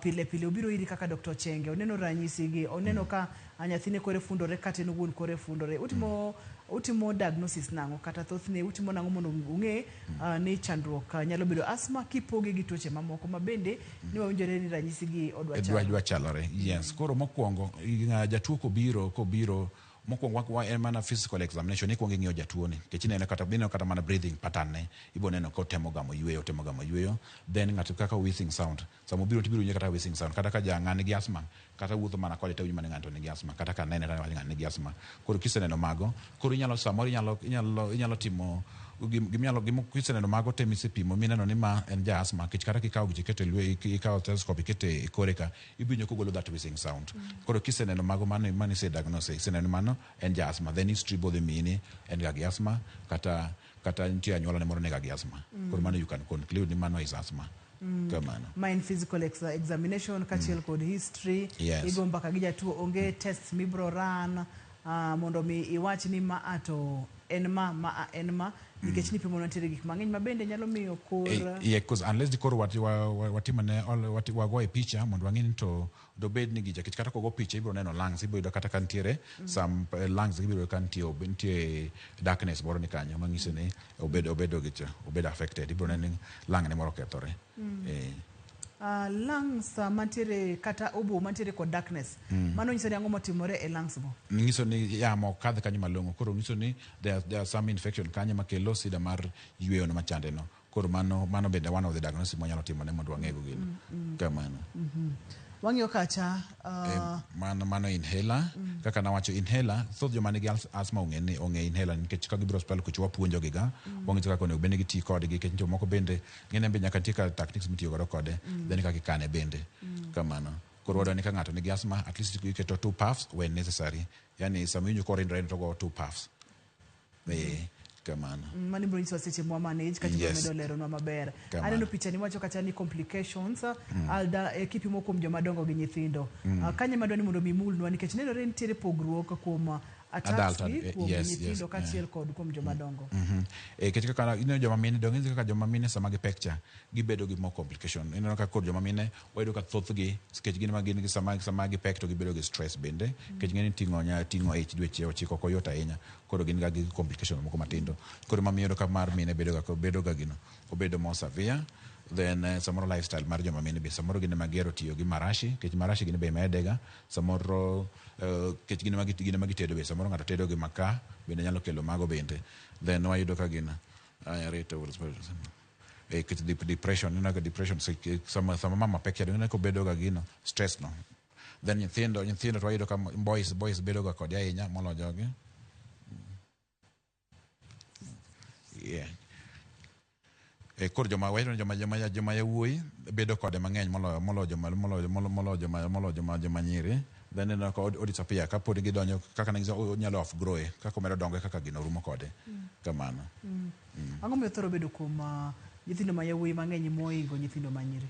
pile pile obiro iri kaka Dr. Chenge oneno ranyisi gi oneno ka nyathine kore fundore kata en owuon kore fundore, utimo diagnosis nang'o kata thothne utimo nang'o mondo ung'e ni chandruok nyalo bedo asthma kipoge gi tuoche mamoko ma bende ni wawinjore ni ranyisi gi odwa chalo? Dwa chalore, yes. Koro mokwongo jatuo kobiro mokwongo en mana physical examination. Ikwongo ing'iyo jatuo ni nikech ineno kata mana breathing pattern ne ibo neno ka otemo gamo yueyo, otemo gamo yueyo. Then ng'ato kaka wheezing sound, sama obiro tibiro winjo kata wheezing sound, kata ka ja ng'a nigi asthma kata wuotho mana kode to winjo mana ni ng'ato nigi asthma, kata ka nene to wacho ng'ani nigi asthma. Koro kiseneno mago, koro inyalo samoro inyalo timo giminyalo kiseneno mago te misepimo mineno ni ma en ja asthma, nikech kata kikawo gicha iketo e ikawo stethoscope ikete e kore ka ibiro winjo kogolo that wheezing sound. Koro kiseneno mago, mano ise diagnose, iseneno ni mano en ja asthma. Then history bo dhi miyi ni en ga gi asthma kata nitie anyuola ne moro niga gi asthma. Koro mano you can conclude ni mano is asthma. Kamano. Ma en physical examination kaachiel kod history. Igo mbaka gi jatuo, onge test mibro run mondo mi iwach ni ma a to en ma a en ma nikech nipimo nitiere gik mang'eny ma bende nyalo miyo kor Yeah, 'cause unless koro watimone wagoye picha mondo wang'e ni to dobed ni gicha, nikech kata kogo picha ibiro neno lungs, ibiro yudo kata ka nitiere some lungs ibiro yudo ka nitie darkness moro ni kanyo manyiso ni obedo gicha obedo affected. Ibiro neno ni lung ne moro okethore. Lungs mantiere kata obo mantiere kod darkness, mano nyiso ni ang'o motimore e lungs go? Nyiso ni yamo ok kadh kanyo malong'o. Koro nyiso ni there are some infection kanyo makelo shida mar yweyo no machande no. Koro mano bende one of the diagnosis mwanyalo timone mondo wang'ego gino. Kamano. Wang'iyo kacha Mano inhaler. Kaka nawacho, inhaler, thoth joma nigi asthma ong'e ni ong'e inhaler nikech ka gibiro osiptal kucho wapuonjo gi ga. Wang'iso kaka onego bed ni giti kodgi nikech jomoko bende ng'ene be nyaka nitie ka techniques mitiyo godo kode, then kaka ikane bende. Kamano. Koro wadwa ni ka ng'ato nigi asthma, at least iketo two puffs when necessary, yani sama iwinjo korindore to ogo two puffs. Kamano. Mano ibiro nyisowa seche mwa manage kata ibiro medo leronwa maber. Kamano. Aneno picha ni wacho kacha ni complications alda kipimo kuom joma dongo gi nyithindo. Kanyo ema adwa ni mondo mi imulnwa nikech nenore nitiere pogruok kuom attacks Adult, gi kuom nyithindo kaachiel kod kuom joma dongo. Nikech kaka ineno joma mine donge ineno kaka joma mine sama gipek cha gibedo gi more complication. Ineno ka kod joma mine wayudo ka thothgi nikech gin ma gin gi sama gipek to gibedo gi stress bende nikech ng'eni ting'o nya ting'o ich dweche 9 ok oyot ahinya, koro gin ga gi complication moko matindo. Koro mamiyo yudo ka mar mine bedo ga gino obedo more severe. Then samoro lifestyle mar joma mine be samoro gin ema gihero tiyo gi marashi, nikech marashi gin be medega samoro nikech gin ema gitedo be samoro ng'ato tedo gi makaa bende nyalo kelo mago bende. Then wayudo ka gin depression, ineno ka depression sama mama pek cha ineno ka obedo ga gino stress no. Then nyithindo to wayudo ka boys bedo ga kode ahinya moloyo jogi. Yeah. Koro joma wayudo joma yawuoyi bedo kode mang'eny moloyo joma nyiri. Then ineno ka o disappear kapod gidonjo kaka ne onyalo outgrow kaka omedo dongo kaka gino rumo kode. Kamano. Ang'o miyo thoro bedo kuom nyithindo ma yawuoyi mang'eny moingo nyithindo ma nyiri?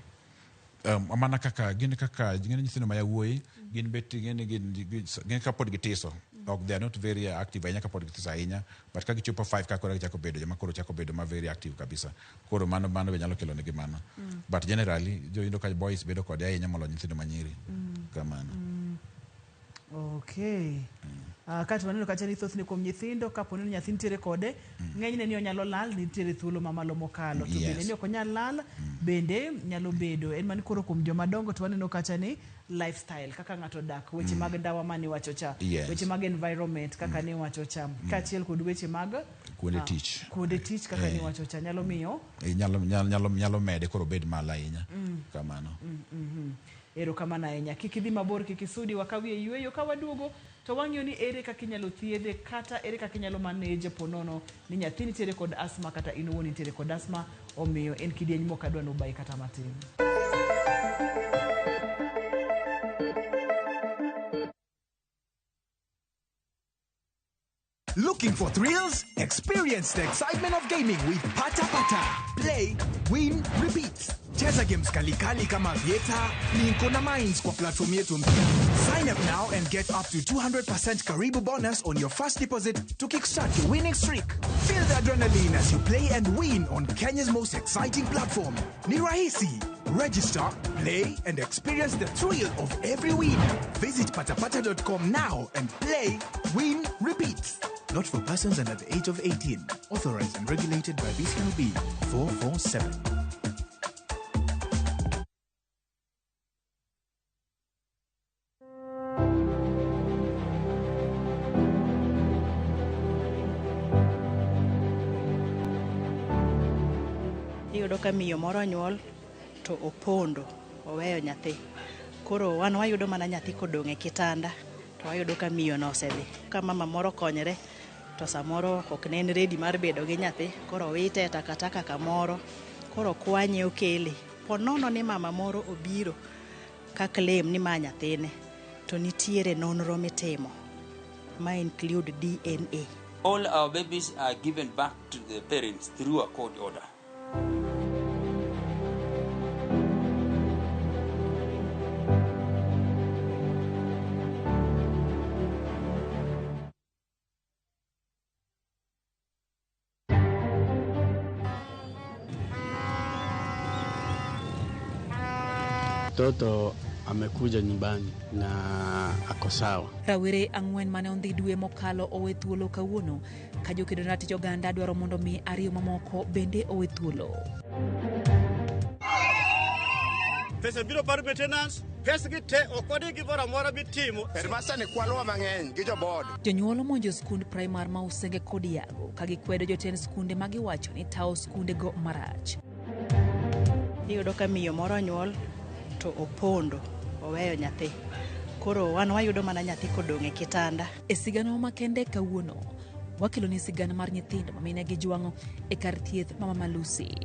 Mana kaka gin nyithindo ma yawuoyi gin bet gin kapod gitiso. Ok, they are not very active ahinya kapod gitiso ahinya, but ka gichopo 5 ka koro gichako bedo joma koro chako bedo ma very active kabisa. Koro mano be nyalo kelo negi mano. But generally jo ka boys bedo kode ahinya moloyo nyithindo ma nyiri. Kamano. Okay. Kato waneno kacha ni thothne kuom nyithindo kapo ni nyathi nitiere kode ng'enyne ni onyalo lal nitiere thuolo mamalo mokalo to bende ni ok onyal lal bende nyalo bedo en mani koro kuom joma dongo to waneno kacha ni lifestyle kaka ng'ato dak weche mag ndawa mane iwacho cha weche mag environment kaka ne iwacho cha kaachiel kod weche mag kuonde tich kaka ne iwacho cha nyalo miyo nyalo mede koro bed malo ahinya. Kamano. Erokamano ahinya. Kik idhi mabor, kik isudi, wakawie yueyo ka waduogo to wang'iyo ni ere kaka inyalo thiedhe kata ere kaka inyalo manage ponono ni nyathi nitiere kod asthma kata in owuon nitiere kod asthma, omiyo en kidieny mok adwa nobayi kata matin. Looking for thrills? Experience the excitement of gaming with Pata Pata. Play, win, repeat. Cheza games kalikali kama Vieta, Linko na Mines kwa platform yetu mpya. Sign up now and get up to 200% Karibu bonus on your first deposit to kickstart your winning streak. Feel the adrenaline as you play and win on Kenya's most exciting platform. Ni rahisi. Register, play, and experience the thrill of every win. Visit patapata.com now and play, win, repeat. Not for persons under the age of 18. Authorized and regulated by BCLB 447. Iyudo ka miyo moro onyuol to opondo oweyo nyathi. Koro wan wayudo mana nyathi kodong' e kitanda to wayudo ka miyo no osedhi. Ka mama moro konyre to samoro ok ne en ready mar bedo gi nyathi, koro owite e takataka kamoro, koro kwanye okele. Po nono ni mama moro obiro ka claim ni ma nyathine, to nitiere nonro mitimo ma include DNA. All our babies are given back to the parents through a court order. Mtoto amekuja nyumbani na ako sawa. Rawere 4 mane ondhi dwe mokalo owe thuolo kawuono ka jokedo ne ratich oganda dwaro mondo mi 2 mamoko bende owe thuolo. Pesa biro par maintenance, pesa gi te ok wadhi gimoro amora mitimo. Headmaster ni kwalowa mang'eny gi jo board. Jonyuol omonjo skund primar ma Usenge kod Yago ka gikwedo jotend skunde ma giwacho ni tawo skundego marach. Iyudo ka miyo moro onyuol to opondo oweyo nyathi. Koro wan wayudo mana nyathi kodong' e kitanda. E sigana makende kawuono, wakelo ni sigana mar nyithindo ma mine gi jwang'o e kar thieth ma Mama Lucy.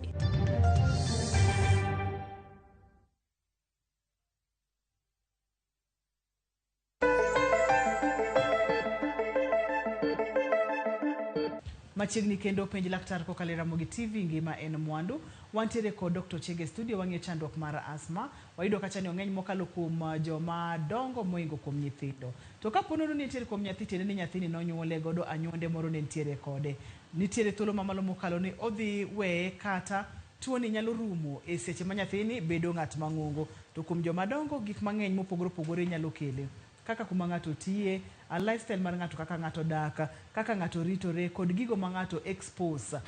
Machiegni kendo penj laktar kokalo e Ramogi TV ngima en mwandu. Wantiere kod Dr. Chege studio wang'iyo chandruok mar asthma. Wayudo kacha ni ong'eny mokalo kuom joma dongo moingo kuom nyithindo. To kapo nono ni nitiere kuom nyathi tiende ni nyathini nonyuole godo anyuonde moro ne nitiere kode. Nitiere thuolo mamalo mokalo ni odhi weye kata tuoni nyalo rumo e seche ma nyathini bedo ng'at mang'ongo. To kuom joma dongo gik mang'eny mopogore opogore nyalo kele. Kaka kuma ng'ato tiye, lifestyle mar ng'ato kaka ng'ato dak, kaka ng'ato ritore kod gigo ma ng'ato expose,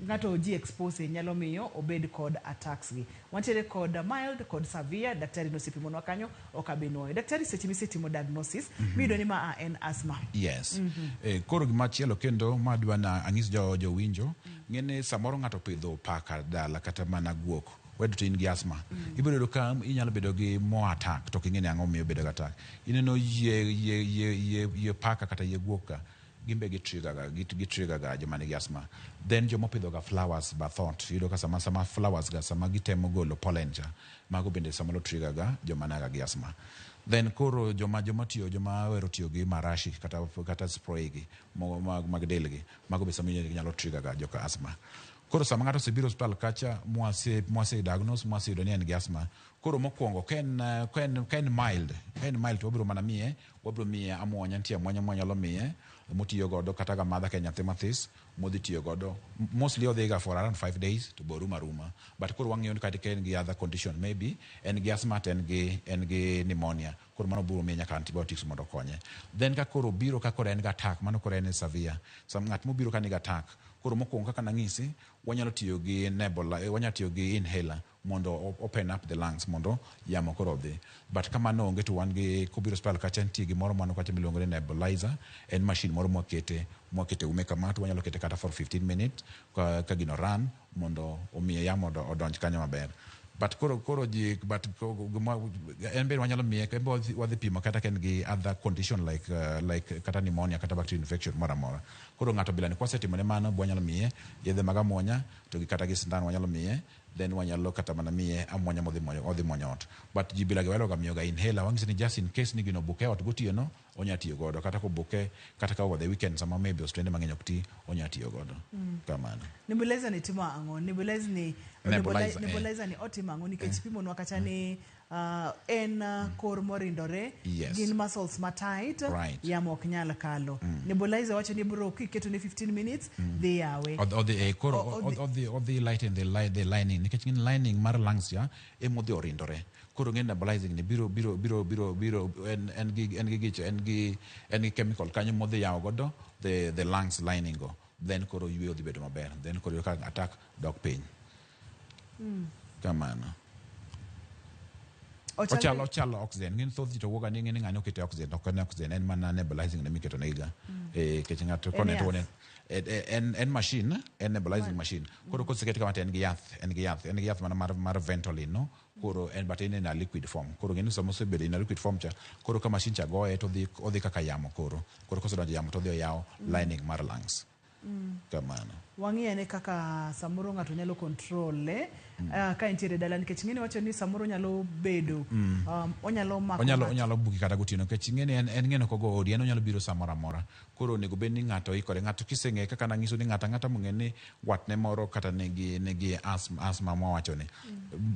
ng'ato ji expose nyalo miyo obed kod attacks gi. Wantiere kod mild kod severe, daktari nosepimonwa kanyo ok abi nuoyo. Daktari seche misetimo diagnosis, miyudo ni ma en asthma. Yes. Koro gimachielo kendo madwa na ang'is jo jowinjo, ng'e ni samoro ng'ato opidho paka dala kata mana guok, wedo to in gi asthma. Ibiro yudo ka inyalo bedo gi more attack to ok ing'e ni ang'o miyo bedo gi attack. Ineno yie yie yie yie yie paka kata yie guok ka, gin be gi trigger ga, gi trigger ga joma nigi asthma. Then joma opidho ga flowers bath ot, iyudo ka sama sama flowers ga sama gitemo golo pollen cha, mago bende samoro trigger ga joma naga gi asthma. Then koro joma joma tiyo joma ohero tiyo gi marashi kata kata spray gi mag, mag del gi, mago be samoro nyalo trigger ga joka asthma. Koro sama ng'ato osebiro osiptal kacha mwase mwase diagnose mwaseyudo ni en gi asthma, koro mokwongo ka en ka en ka en mild, ka en mild to wabiro mana miye, wabiro miye amuonya, nitie amuonya mwanyalo miye motiyo godo kata ga madha ka en nyathi mathis modhi tiyo godo. Mostly odhi ga for around 5 days to bo rumo aruma. But koro wang'iyo ni kata ka en gi other condition maybe en gi asthma to en gi en gi pneumonia. Koro mano biro miye nyaka antibiotics mondo okonye. Then ka koro obiro ka koro en gi attack, mano koro en severe. Sam ng'at mobiro ka nigi attack, koro mokwongo kaka nang'isi, wanyalo tiyo gi nebula, wanyalo tiyo gi inhaler mondo open up the lungs mondo yamo koro odhi. But ka mano onge to wan gi kobiro osiptal kacha nitie gimoro mano kacha miluongo ni nebulizer, en machine moro mwakete mwakete ume kama to wanyalo kete kata for 15 minutes ka, ka gino run mondo omiye yamo odonj kanyo maber. But koro koro ji but gima en be wanyalo miye en be wadhi pimo kata ka en gi other condition like like kata pneumonia kata bacterial infection moro amora. Koro ng'ato bila ni kwasetimone mano wanyalo miye yedhe mag amuonya to gi kata gi sindan wanyalo miye then wanyalo kata mana miye amuonya modhi muonyo odhi muonyo ot. But ji bila gi wahero ga miyo ga inhaler wang'ise ni just in case ni gino obuke ot gotieno onya tiyo godo kata kobuke kata ka over the weekend sama maybe osiptende mang'eny ok ti onya tiyo godo. Kamano. Nebulizer ni timo ang'o? Nebulizer ni Nebulizer, eh. nebulizer ni otimo ang'o? Nikech pimonwa kacha ni en kor morindore, gin muscles ma tight, yamo ok nyal kalo. Nebulizer wacho ni bro kiketo ne 15 minutes dhi yawe. Odhi koro odhi odhi lighten the lining nikech ng'e lining mar lungs cha emodhi orindore. Koro ng'e nebulizing ni biro biro biro biro biro en en gi en gi gicho en gi en gi chemical kanyo modhi yawo godo the lungs lining go. Then koro yweyo dhi bedo maber. Then koro yudo ka attack dok piny. Kamano. Ochalo ochalo oxygen. Ng'e thoth ji to wuoga ni ng'e ni ng'ani okete oxygen, ok en oxygen, en mana nebulizing ne miketo negi ga. Nikech ng'ato En kone to yath. En machine, en nebulizing machine. Koro kosekete kama to en gi yath, en gi yath, en gi yath mana mar Ventolin no. Koro en but en in a liquid form. Koro ng'e ni sama osebedo in a liquid form cha, koro ka machine cha goye to odhi kaka yamo koro. Koro kosedonjo yamo to odhi oyawo lining mar lungs. Kamano. Wang'i ane kaka samoro ng'ato nyalo control ka entiere dala nikech ng'eni wacho ni samoro nyalo bedo onyalo mako Onyalo onyalo buki kata gotieno nikech ing'e ni en ng'eno kogo odi en onyalo biro samoro amora. Koro onego bed ni ng'ato oikore. Ng'ato kiseng'e kaka nang'iso ni ng'ato ang'ata mong'e ni watne moro kata nigi nigi asthma, asthma mwawacho ni.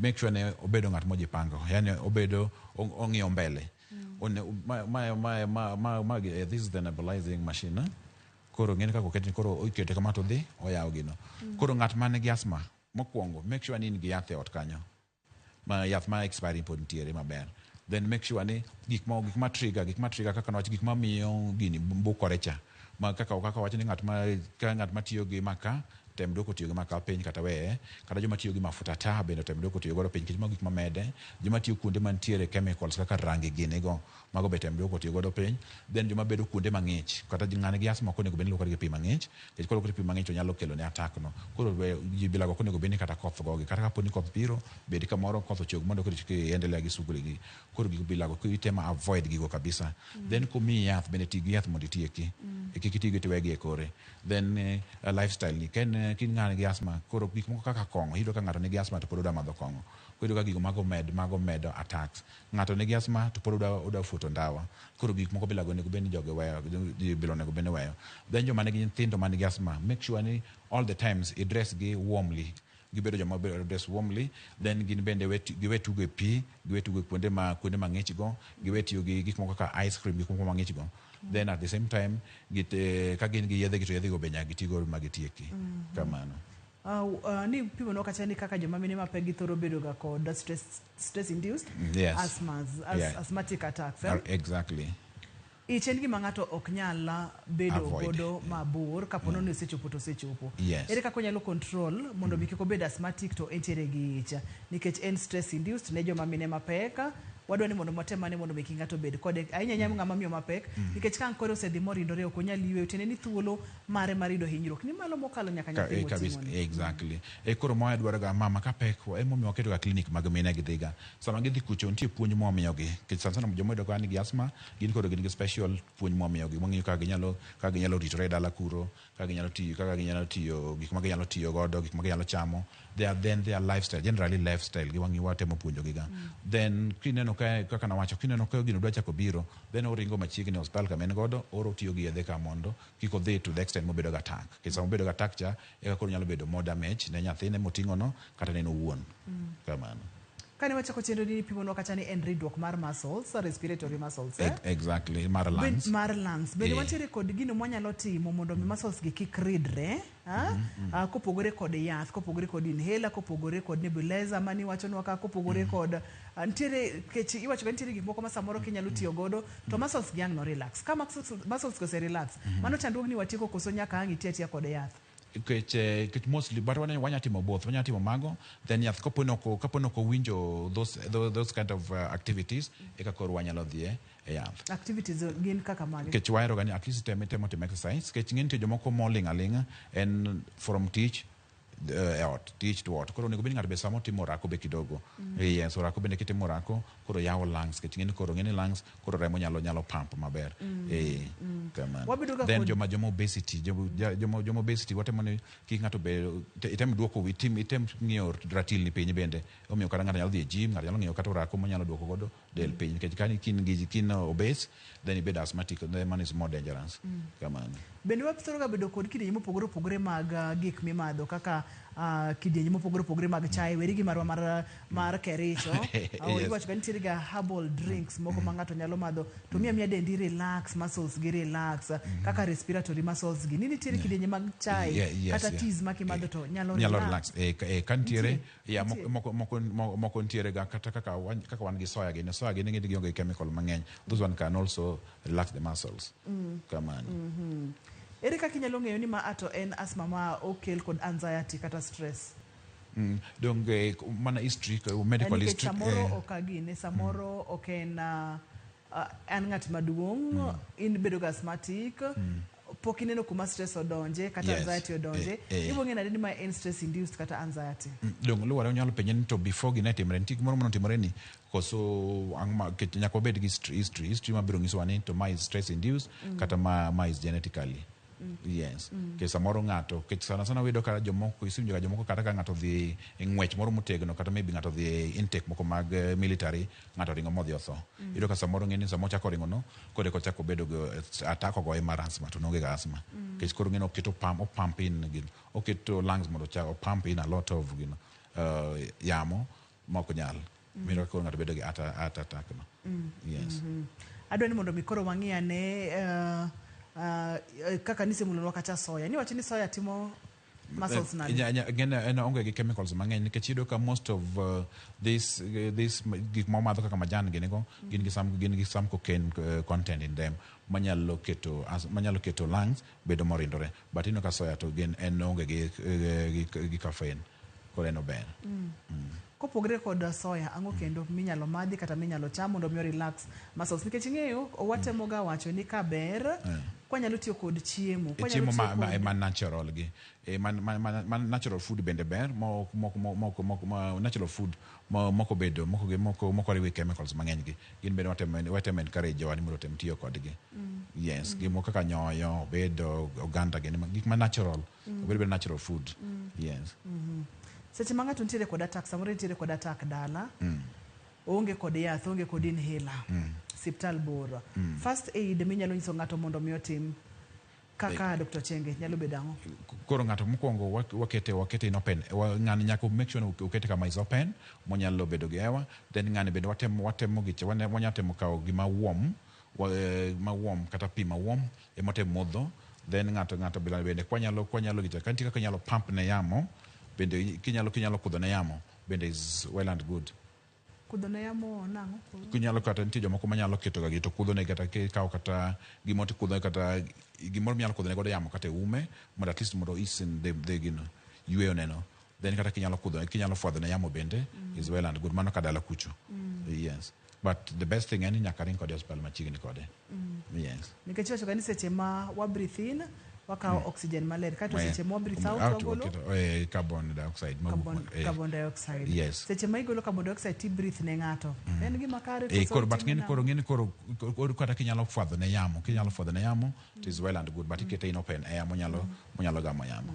Make sure ni obedo ng'at mojipango. Yani obedo ong'iyo mbele. One, ma, ma, ma, ma, ma, ma, this is the nebulizing machine. Eh? Koro ng'eni kaka oketni koro ikete kama to dhi oyawo gino. Koro ng'at man gi asthma mokwongo make sure ni in gi yath e ot kanyo. Ma yath ma expiry pod nitiere maber. Then make sure ni gik ma gik ma trigger gik ma trigger kaka nwach gik mamiyo gini bukore cha. Ma kaka kaka wach ni ng'at ma ka ng'at matiyo gi maka tem duoko tiyo gi maka piny kata weye, kata joma tiyo gi mafuta taa bende tem duoko tiyo godo piny nikech mago gik mamede. Joma tiyo kuonde mantiere chemicals kaka rangi gini go, mago be tem duoko tiyo godo piny. Then joma bedo kuonde mang'ich, kata ng'ani gi asthma ok onego bed ni luokore gi pi mang'ich, nikech koluokore gi pi mang'ich to nyalo kelo ne attack no. Koro ji bilago ok onego bed ni kata koth gogi, kata kapo ni koth biro, bed kamoro koth ochog mondo koro iendelea gi shughuli gi. Koro gigo bilago itemo avoid gigo kabisa. Then komiyi yath bende ti gi yath mondo itieki. Kik iti gi tiwegi e kore. Then lifestyle ni ken kin ng'ani gi asthma, koro gik moko kaka kong'o, iyudo ka ng'ato nigi asthma to pod odwa madho kong'o. Koro iyudo ka gigo mago med mago medo attacks. Ng'ato nigi asthma to pod odwa odwa futo ndawa. Koro gik moko bila go onego bed ni jogi weyo, bilo onego bed ni weyo. Then joma nigi nyithindo man gi asthma, make sure ni all the times i dress gi warmly. Gibedo joma bedo dress warmly, then gin bende giwe tugo e pi, giwe tugo e kuonde ma kuonde mang'ich go, giwe tiyo gi gik moko kaka ice cream, gik moko mang'ich go. Then at the same time, ka gin gi yedhe gi to yedhe go be nyaka gitigo ma gitieki. Kamano. Ni pimonwa kacha ni kaka joma mine mapek githoro bedo ga kod stress induced asthmatic attacks. Eh? Exactly. Ich en gima ng'ato ok nyal bedo Avoid. Godo mabor kapo ni osechopo to osechopo. Ere kaka onyalo control mondo mi kik obed asthmatic to entiere gi ich? Nikech en stress induced ne joma mine mapek, wadwa ni mondo watem ane mondo mi kik ng'ato bed kode. Ahinya ahinya ng'ama miyo mapek, nikech ka ang' kore osedhi morindore ok onyal yweyo, tiende ni thuolo mare mar yudo hinyruok ni malo mokalo nyaka nyathi moting'o ni. Exactly. Koro ma dwaro ga mama ka pek, emomiyo waketo ga clinic mag mine gidhiga. Sama gidhi kucho nitie puonj mwamiyogi. Nikech sana sana joma oyudo ka nigi asthma, gin koro gin gi special puonj mwamiyogi. Wang'iyo kaka ginyalo ritore e dala kuro, kaka ginyalo tiyo, gik ma ginyalo tiyo godo, gik ma ginyalo chamo. Then their lifestyle, generally lifestyle, gi wang'iyo watemo puonjogi ga. Then kineno ka, kaka nawacho, kineno ka gino dwa chako biro, then oringo machiegni e osiptal kama en godo, oro tiyo gi yedhe ka mondo kik odhi to the extent mobedo ga attack. Nikech sama obedo ga attack cha, eka koro nyalo bedo more damage ne nyathine moting'o no, kata ne en owuon. Kamano. Kane wachako chenro ni pimonwa kacha ni en ridruok mar muscles, respiratory muscles. Eh? Exactly, mar lungs. Mar lungs. Bende wantiere kod gino mwanyalo timo mondo mi muscles gi kik ridre, ha? Kopogore kod yath, kopogore kod inhaler, kopogore kod nebulizer mani wachonwa ka, kopogore kod nitiere, kech iwacho ga nitiere gik moko ma samoro kinyalo tiyo godo to muscles gi ang' no relax. Ka muscles go ose relax, mano chandruog ni watieko koso nyaka ang' iti atiya kod yath? Nikech mostly, but wanya timo both, wanya timo mago, then yath kapo ni ok owinjo those kind of activities, eka koro wanyalo dhie e yath. Activities gin kaka mage? Nikech wahero ga ni at least itemo timo exercise, nikech ng'eny nitie jomoko moling' aling'a, en from tich e ot, tich to ot. Koro onego bed ni ng'ato be sama otimo orako be kidogo. Yes, orako bende kitimo orako, koro yawo lungs, nikech ng'eny koro ng'eny lungs, koro remo nyalo pump maber. Kamano. Wabedo ga Then joma obesity, watemo ni kik ng'ato be, item duoko wi, item ng'iyo ratil ni piny bende. Omiyo kata ng'ato nyalo dhi e gym, ng'ato nyalo ng'iyo kata orako monyalo duoko godo del piny. Nikech ka kin obese, then ibedo asthmatic, then man is more dangerous. Kamano. Bende wathoro ga bedo kod kidienje mopogore opogore mag gik mimadho kaka kidienje mopogore opogore mag chai, weri gi marwa mar Kericho. Iwacho ga nitiere ga herbal drinks moko ma ng'ato nyalo madho to miyo amiya dendi relax, muscles gi relax, kaka respiratory muscles gi. Ni nitiere kidienje mag chai kata teas ma kimadho to nyalo Nyalo relax. relax. Ka nitiere, Nitie. ya, Nitie. moko nitiere ga kata kaka wan gi soya gini. Soya gini gionge gi chemical mang'eny. Those one can also relax the muscles. Kamano. Ere kaka inyalo ng'eyo ni ma ato en asthma ma okel kod anxiety kata stress? Donge mana history, medical Nikech history, samoro ok agine, samoro ok en, an ng'at maduong', in bedo ga asthmatic, pok ineno kuma stress odonje kata anxiety odonje. Ibo ng'eyo nade ni ma en stress induced kata anxiety? Dong luwore onyalo penje ni to before gine timre, nitie gimoro manotimore ni koso ang' ma, nikech nyaka wabed gi history mabiro nyisowa ni to ma is stress induced kata ma is genetically. Yes. Nikech samoro ng'ato, nikech sana sana wayudo ka jomoko, iwinjo ga jomoko kata ka ng'ato odhi e ng'wech moro motegno, kata maybe ng'ato odhi e intake moko mag military, ng'ato oringo modhi otho. Iyudo ka samoro ng'eni sama ochako ringo no, koro eka ochako bedo gi attack ogoye mar asthma, to noonge ga asthma. Nikech koro ng'eni oketo pump, o pump in gino, oketo lungs mondo ochak, o pump in a lot of gino, yamo ma ok nyal. Miyudo ka koro ng'ato bedo gi heart attack no. Yes. Adwa ni mondo mi koro wang'i ane, kaka nisemulonwa kacha soya. Niwacho ni soya timo muscles nade? Ng'eny en onge gi chemicals mang'eny nikech iyudo ka most of this gik ma wamadho kaka majan gini go, gin gi some cocaine content in them manyalo keto lungs bedo morindore. But ineno ka soya to gin en onge gi caffeine, koro en ober. Kopogre kod soya, ang'o kendo minyalo madhi kata minyalo cham mondo mi relax muscles? Nikech ing'eyo, watemo ga wacho ni ka ber, Kwanyalo tiyo kod chiemo. E Kwanyalo chiemo tiyo ma, ma, kod- ma natural gi e, man, man, man, man natural food bende ber mo, moko, moko, moko, ma, natural food mo, moko bedo moko, gi- moko, moko oriw gi chemicals mang'eny gi gin bende watemo watemo encourage jowa ni mondo otem tiyo kodgi yes gimoko kaka nyoyo obedo oganda gini ma- gik ma natural obedo bedo natural food yes Seche ma ng'ato nitiere kod attack, samoro nitiere kod attack dala, oonge kod yath, oonge kod inhaler, siptal bor. First aid minyalo nyiso ng'ato mondo mi otim kaka Dr. Chenge nyalo bedo ang'o? Koro ng'ato mokwongo wakete wakete in open ng'ani nyaka make sure ni okete kama is open monyalo bedo gi hewa then ng'ani bende watemo watemo gicha wanya temo kawo gima warm wa, ma warm kata pi ma warm ema otem modho then ng'ato ng'ato bende bende kwanyalo kwanyalo gicha ka nitie kaka inyalo pump ne yamo bende kinyalo kinyalo kudho ne yamo bende is well and good. Kudho ne yamo nang'o? Kinyalo kata nitie jomoko manyalo keto ga gi to kudho ne kata kikawo kata gimoro to ikudho kata gimoro minyalo kudho ne godo yamo kata e ume mondo at least mondo easen the gino yweyo neno then kata kinyalo kudho kinyalo fwadho ne yamo bende is well and good mano ka dala kucho yes but the best thing en ni nyaka ring kode e osiptal machiegni kode yes. Nikech iwacho ga ni seche ma wa breathe in wakawo oxygen maler kaeto seche ma wa breathe out out wagolo waketo, carbon dioxide mawuok carbon, carbon dioxide. Yes. Seche ma igolo carbon dioxide ti breathe ne ng'ato. En gima kare koso Koro but itime ng'eni nang'o? koro ng'eni koro koro kata kinyalo fwadho ne yamo kinyalo fwadho ne yamo it is well and good but ikete in open air monyalo monyalo gamo yamo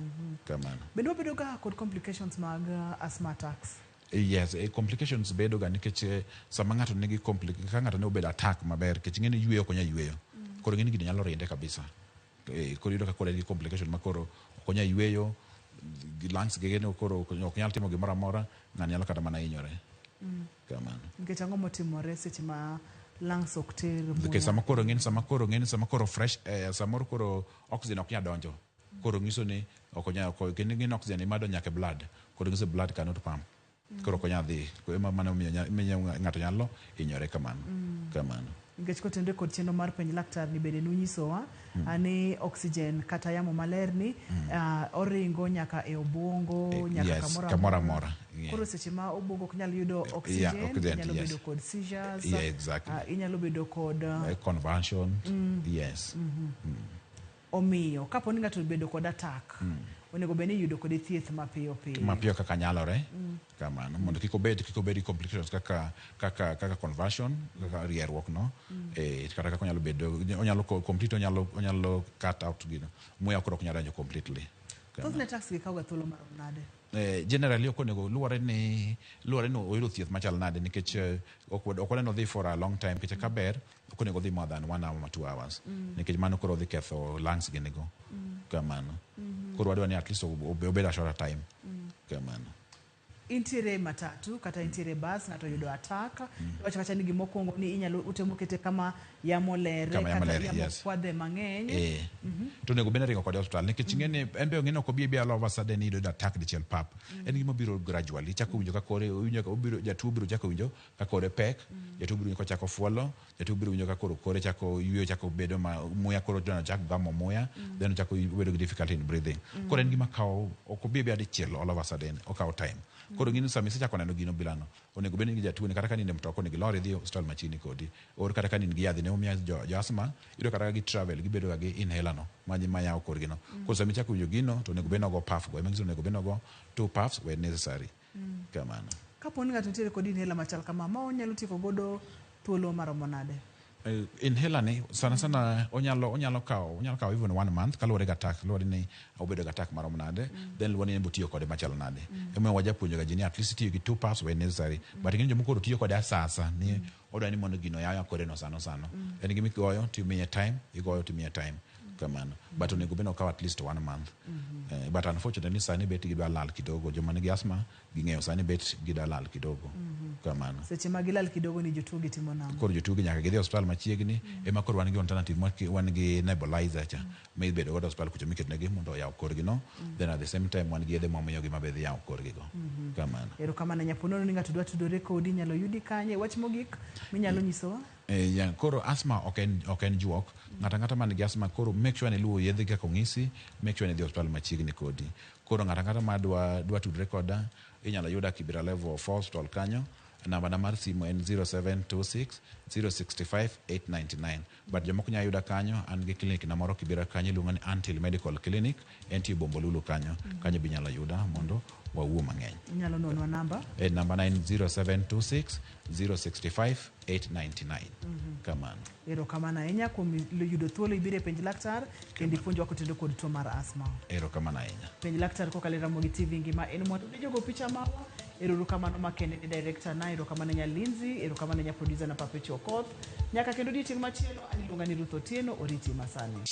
kamano. Bende wabedo ga kod complications mag asthma attacks? Yes, complications bedo ga nikech sama ng'ato nigi ka ng'ato ne obedo attack maber nikech ing'eni yweyo ok onyal yweyo. Koro ing'eni gini nyalo rinde kabisa. Koro iyudo ka koro en gi complication ma koro ok onyal yweyo, gi lungs ge no koro ok nyal timo gimoro amora, ng'ani nyalo kata mana hinyore. Kamano. Nikech ang'o motimore seche ma lungs ok ter Nikech muya? sama koro ing'eni sama koro ing'eni sama koro fresh air, samoro koro oxygen ok nyal donjo. Koro nyiso ni ok onyal ok kendo ing'eni oxygen ema donjo nyaka e blood. Koro nyiso blood cannot pump. Koro ok onyal dhi. Koro ema mano miyo miyo ng'ato nyalo hinyore kamano. Kamano. Nikech kotenore kod chenro mar penj laktar ni bende nunyisowa ni oxygen kata yamo maler ni oringo nyaka e obwongo nyaka kamoro kamoro amora. Koro seche ma obwongo ok nyal yudo oxygen, oxygen, inyalo bedo kod seizures, inyalo bedo kod Convulsion. Yes. Omiyo kapo ni ng'ato obedo kod attack, onego bed ni iyudo kode thieth mapiyo piyo. Mapiyo kaka nyalore. Kamano mondo kik obed kik obed gi complications kaka kaka kaka conversion kaka rierruok no. Kata kaka onyalo bedo onyalo complete onyalo onyalo cut out gino muya koro ok nyal donjo completely. Thothne attacks gi kawo ga thuolo marom nade? Generally ok onego luwore ni luwore ni oyudo thieth machal nade nikech ok ok waneno dhi for a long time nikech ka ber ok onego odhi more than 1 hour ma 2 hours nikech mano koro dhi ketho lungs gini go kamano. Koro wadwa ni at least obed a shorter time kamano. Intiere matatu kata intiere bus ng'ato oyudo attack iwacho kacha ni gimokwongo ni inyalo utemo kete kama yamo lere Kama yamo kata lere, yamo yes. kwadhe mang'eny. To onego bed ni ringo kode e osiptal nikech ing'e en be ong'e ni ok obi abi all of a sudden iyudo attack dichiel pap. En gima biro gradually ichako winjo ka kore owinjo ka obiro jatuo biro chako winjo ka kore pek, jatuo biro winjo kochako fuolo, jatuo biro winjo ka koro kore chako yweyo chako bedo ma muya koro then ochako gamo muya then ochako bedo gi difficulty in breathing. Koro en gima kawo ok obi abia dichiel all of a sudden okawo time. Koro ing'e ni sama isechako neno gino bilano onego bed ni jatuo ni kata ka in e mtoka onego ilor idhi e osiptal machiegni kodi or kata ka in gi yadh ne omiya jo asthma iyudo kata ka gi travel gibedo ga gi inhaler no ma yawo korgi no. Koro sama ichako winjo gino to onego bed ni ogo puff go ema nyiso ni onego bed ni ogo 2 puffs when necessary. Kamano. Kapo ni ng'ato nitiere kod inhaler machal kama, ma onyalo tieko godo thuolo maromo nade? Inhaler ni sana sana onyalo onyalo kawo onyalo kawo even 1 month kaluwore gi attack luwore ni obedo gi attack marom nade then luwore ni en be otiyo kode machalo nade. Emomiyo wajapuonjo ga ji ni at least itiyo gi 2 puffs when necessary but ing'e ni jomoko koro tiyo kode asasa ni odwa ni mondo gino yaw kore no sano sano. En gima igoyo timiye time igoyo timiye time kamano but onego bed ni okaw at least 1 month. But unfortunately sani bet gidwa lal kidogo joma nigi asthma ging'eyo sani bet gidwa lal kidogo kamano. Seche ma gilal kidogo ni jotuo gi timo nang'o? Koro jotuo gi nyaka gidhi e osiptal machiegni ema koro wan gi alternative wan gi nebulizer cha ma ibedo godo e osiptal kucho miketonegi mondo oyaw korgi no then at the same time wan gi yedhe mwamiyogi mabe dhi yawo korgi go kamano. Erokamano Nyaponono ni ng'ato dwa tudore kodi inyalo yudi kanye? Wach mogik minyalo nyisowa? Yeah, koro asthma ok en ok en juok. Ng'ato ang'ata man gi asthma koro make sure ni iluwo yedhe kaka onyisi, make sure ni idhi e osiptal machiegni kodi. Koro ng'ato ang'ata ma dwa dwa tudre koda inyalo yuda Kibera level 4 hospital kanyo. Namba na mar simu en 0726 065 899. But jomoko nyalo yuda kanyo, an gi clinic na moro Kibera kanyo iluongo ni Antil Medical Clinic, entie Bombolulu kanyo. Kanyo be inyalo yuda mondo wawuo mang'eny. Inyalo nonwa namba? Namba na en 0726 065 899. Kamano. Erokamano ahinya kuom yudo thuolo ibiro e Penj Laktar kendo ipuonjwa kotenore kod tuo mar asthma. Erokamano ahinya. Penj Laktar kokalo e Ramogi TV ngima en mwandu ne jogo picha mawa. Erokamano makende ne director na, erokamano ne Lindsay, erokamano ne producer na Perpetual Okoth. Nyaka kendo odiechieng' machielo, an iluonga ni Ruth Otieno, oriti masani.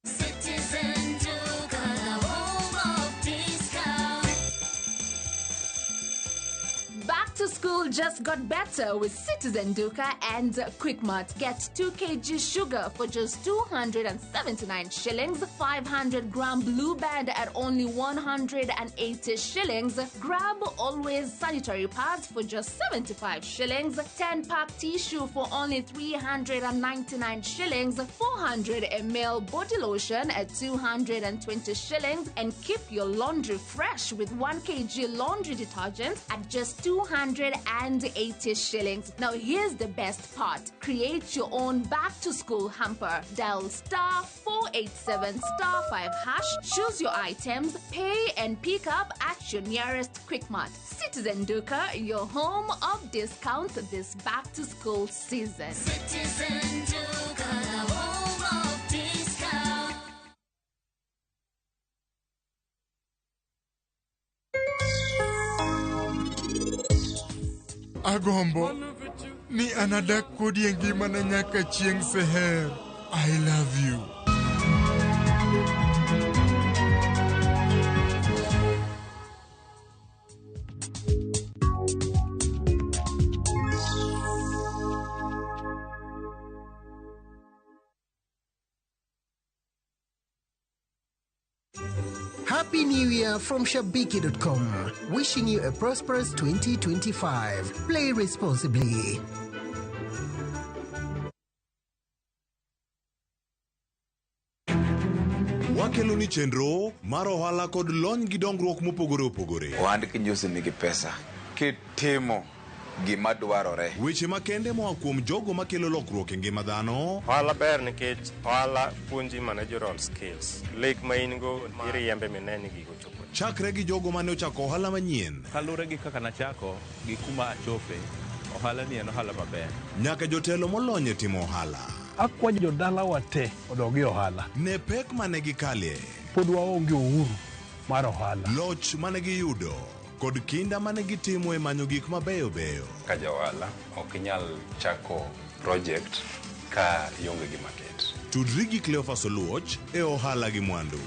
Citizen Duka, the home of discount. Back to school just got better with Citizen Duka and Quickmart. Get 2 kg sugar for just 279 shillings, 500 gram blue band at only 180 shillings. Grab Always sanitary pads for just 75 shillings, 10 pack tissue for only 399 shillings, 400 ml body lotion at 220 shillings, and keep your laundry fresh with 1 kg laundry detergent at just 280 shillings. Now here's the best part. Create your own back to school hamper. Dial star 487 star 5 hash, choose your items, pay and pick up at your nearest Quickmart. Citizen Duka, your home of discounts this back to school season. Citizen Duka, the home of discount. Agombo ni anadak kodi e ngimana nyaka chieng' Seher. I love you. Happy New Year from Shabiki.com. Wishing you a prosperous 2025. Play responsibly. Wakelo ni chenro mar ohala kod lony gi dongruok mopogore opogore. Ohand kinjusi nigi pesa kitimo gima dwarore. Weche makende moa kuom jogo makelo lokruok e ngima dhano. Ohala ber nikech ohala puonji managerial skills. Lek ma in go iriembe mine ni gigo chopo. Chakre gi jogo mane ochako ohala manyien. Kaluwore gi kaka nachako gi kuma achope, ohala ni en ohala maber. Nyaka jotelo molony e timo ohala. Akwayo jodalawa te odog e ohala. Ne pek mane gikalie. Pod waonge uhuru mar ohala. Loch mane giyudo kod kinda mane gitimo e manyo gik mabeyo beyo. Ka ja ohala ok inyal chako project ka ionge gi market. Tudri gi Cleophas Oluoch e ohala gi mwandu.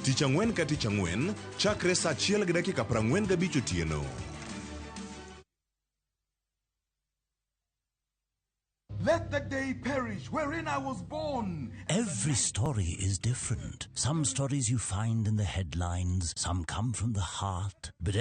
Tich ang'wen ka tich ang'wen chakre saa 1:45 otieno. Let the day perish wherein I was born. Every story is different. Some stories you find in the headlines, some come from the heart, but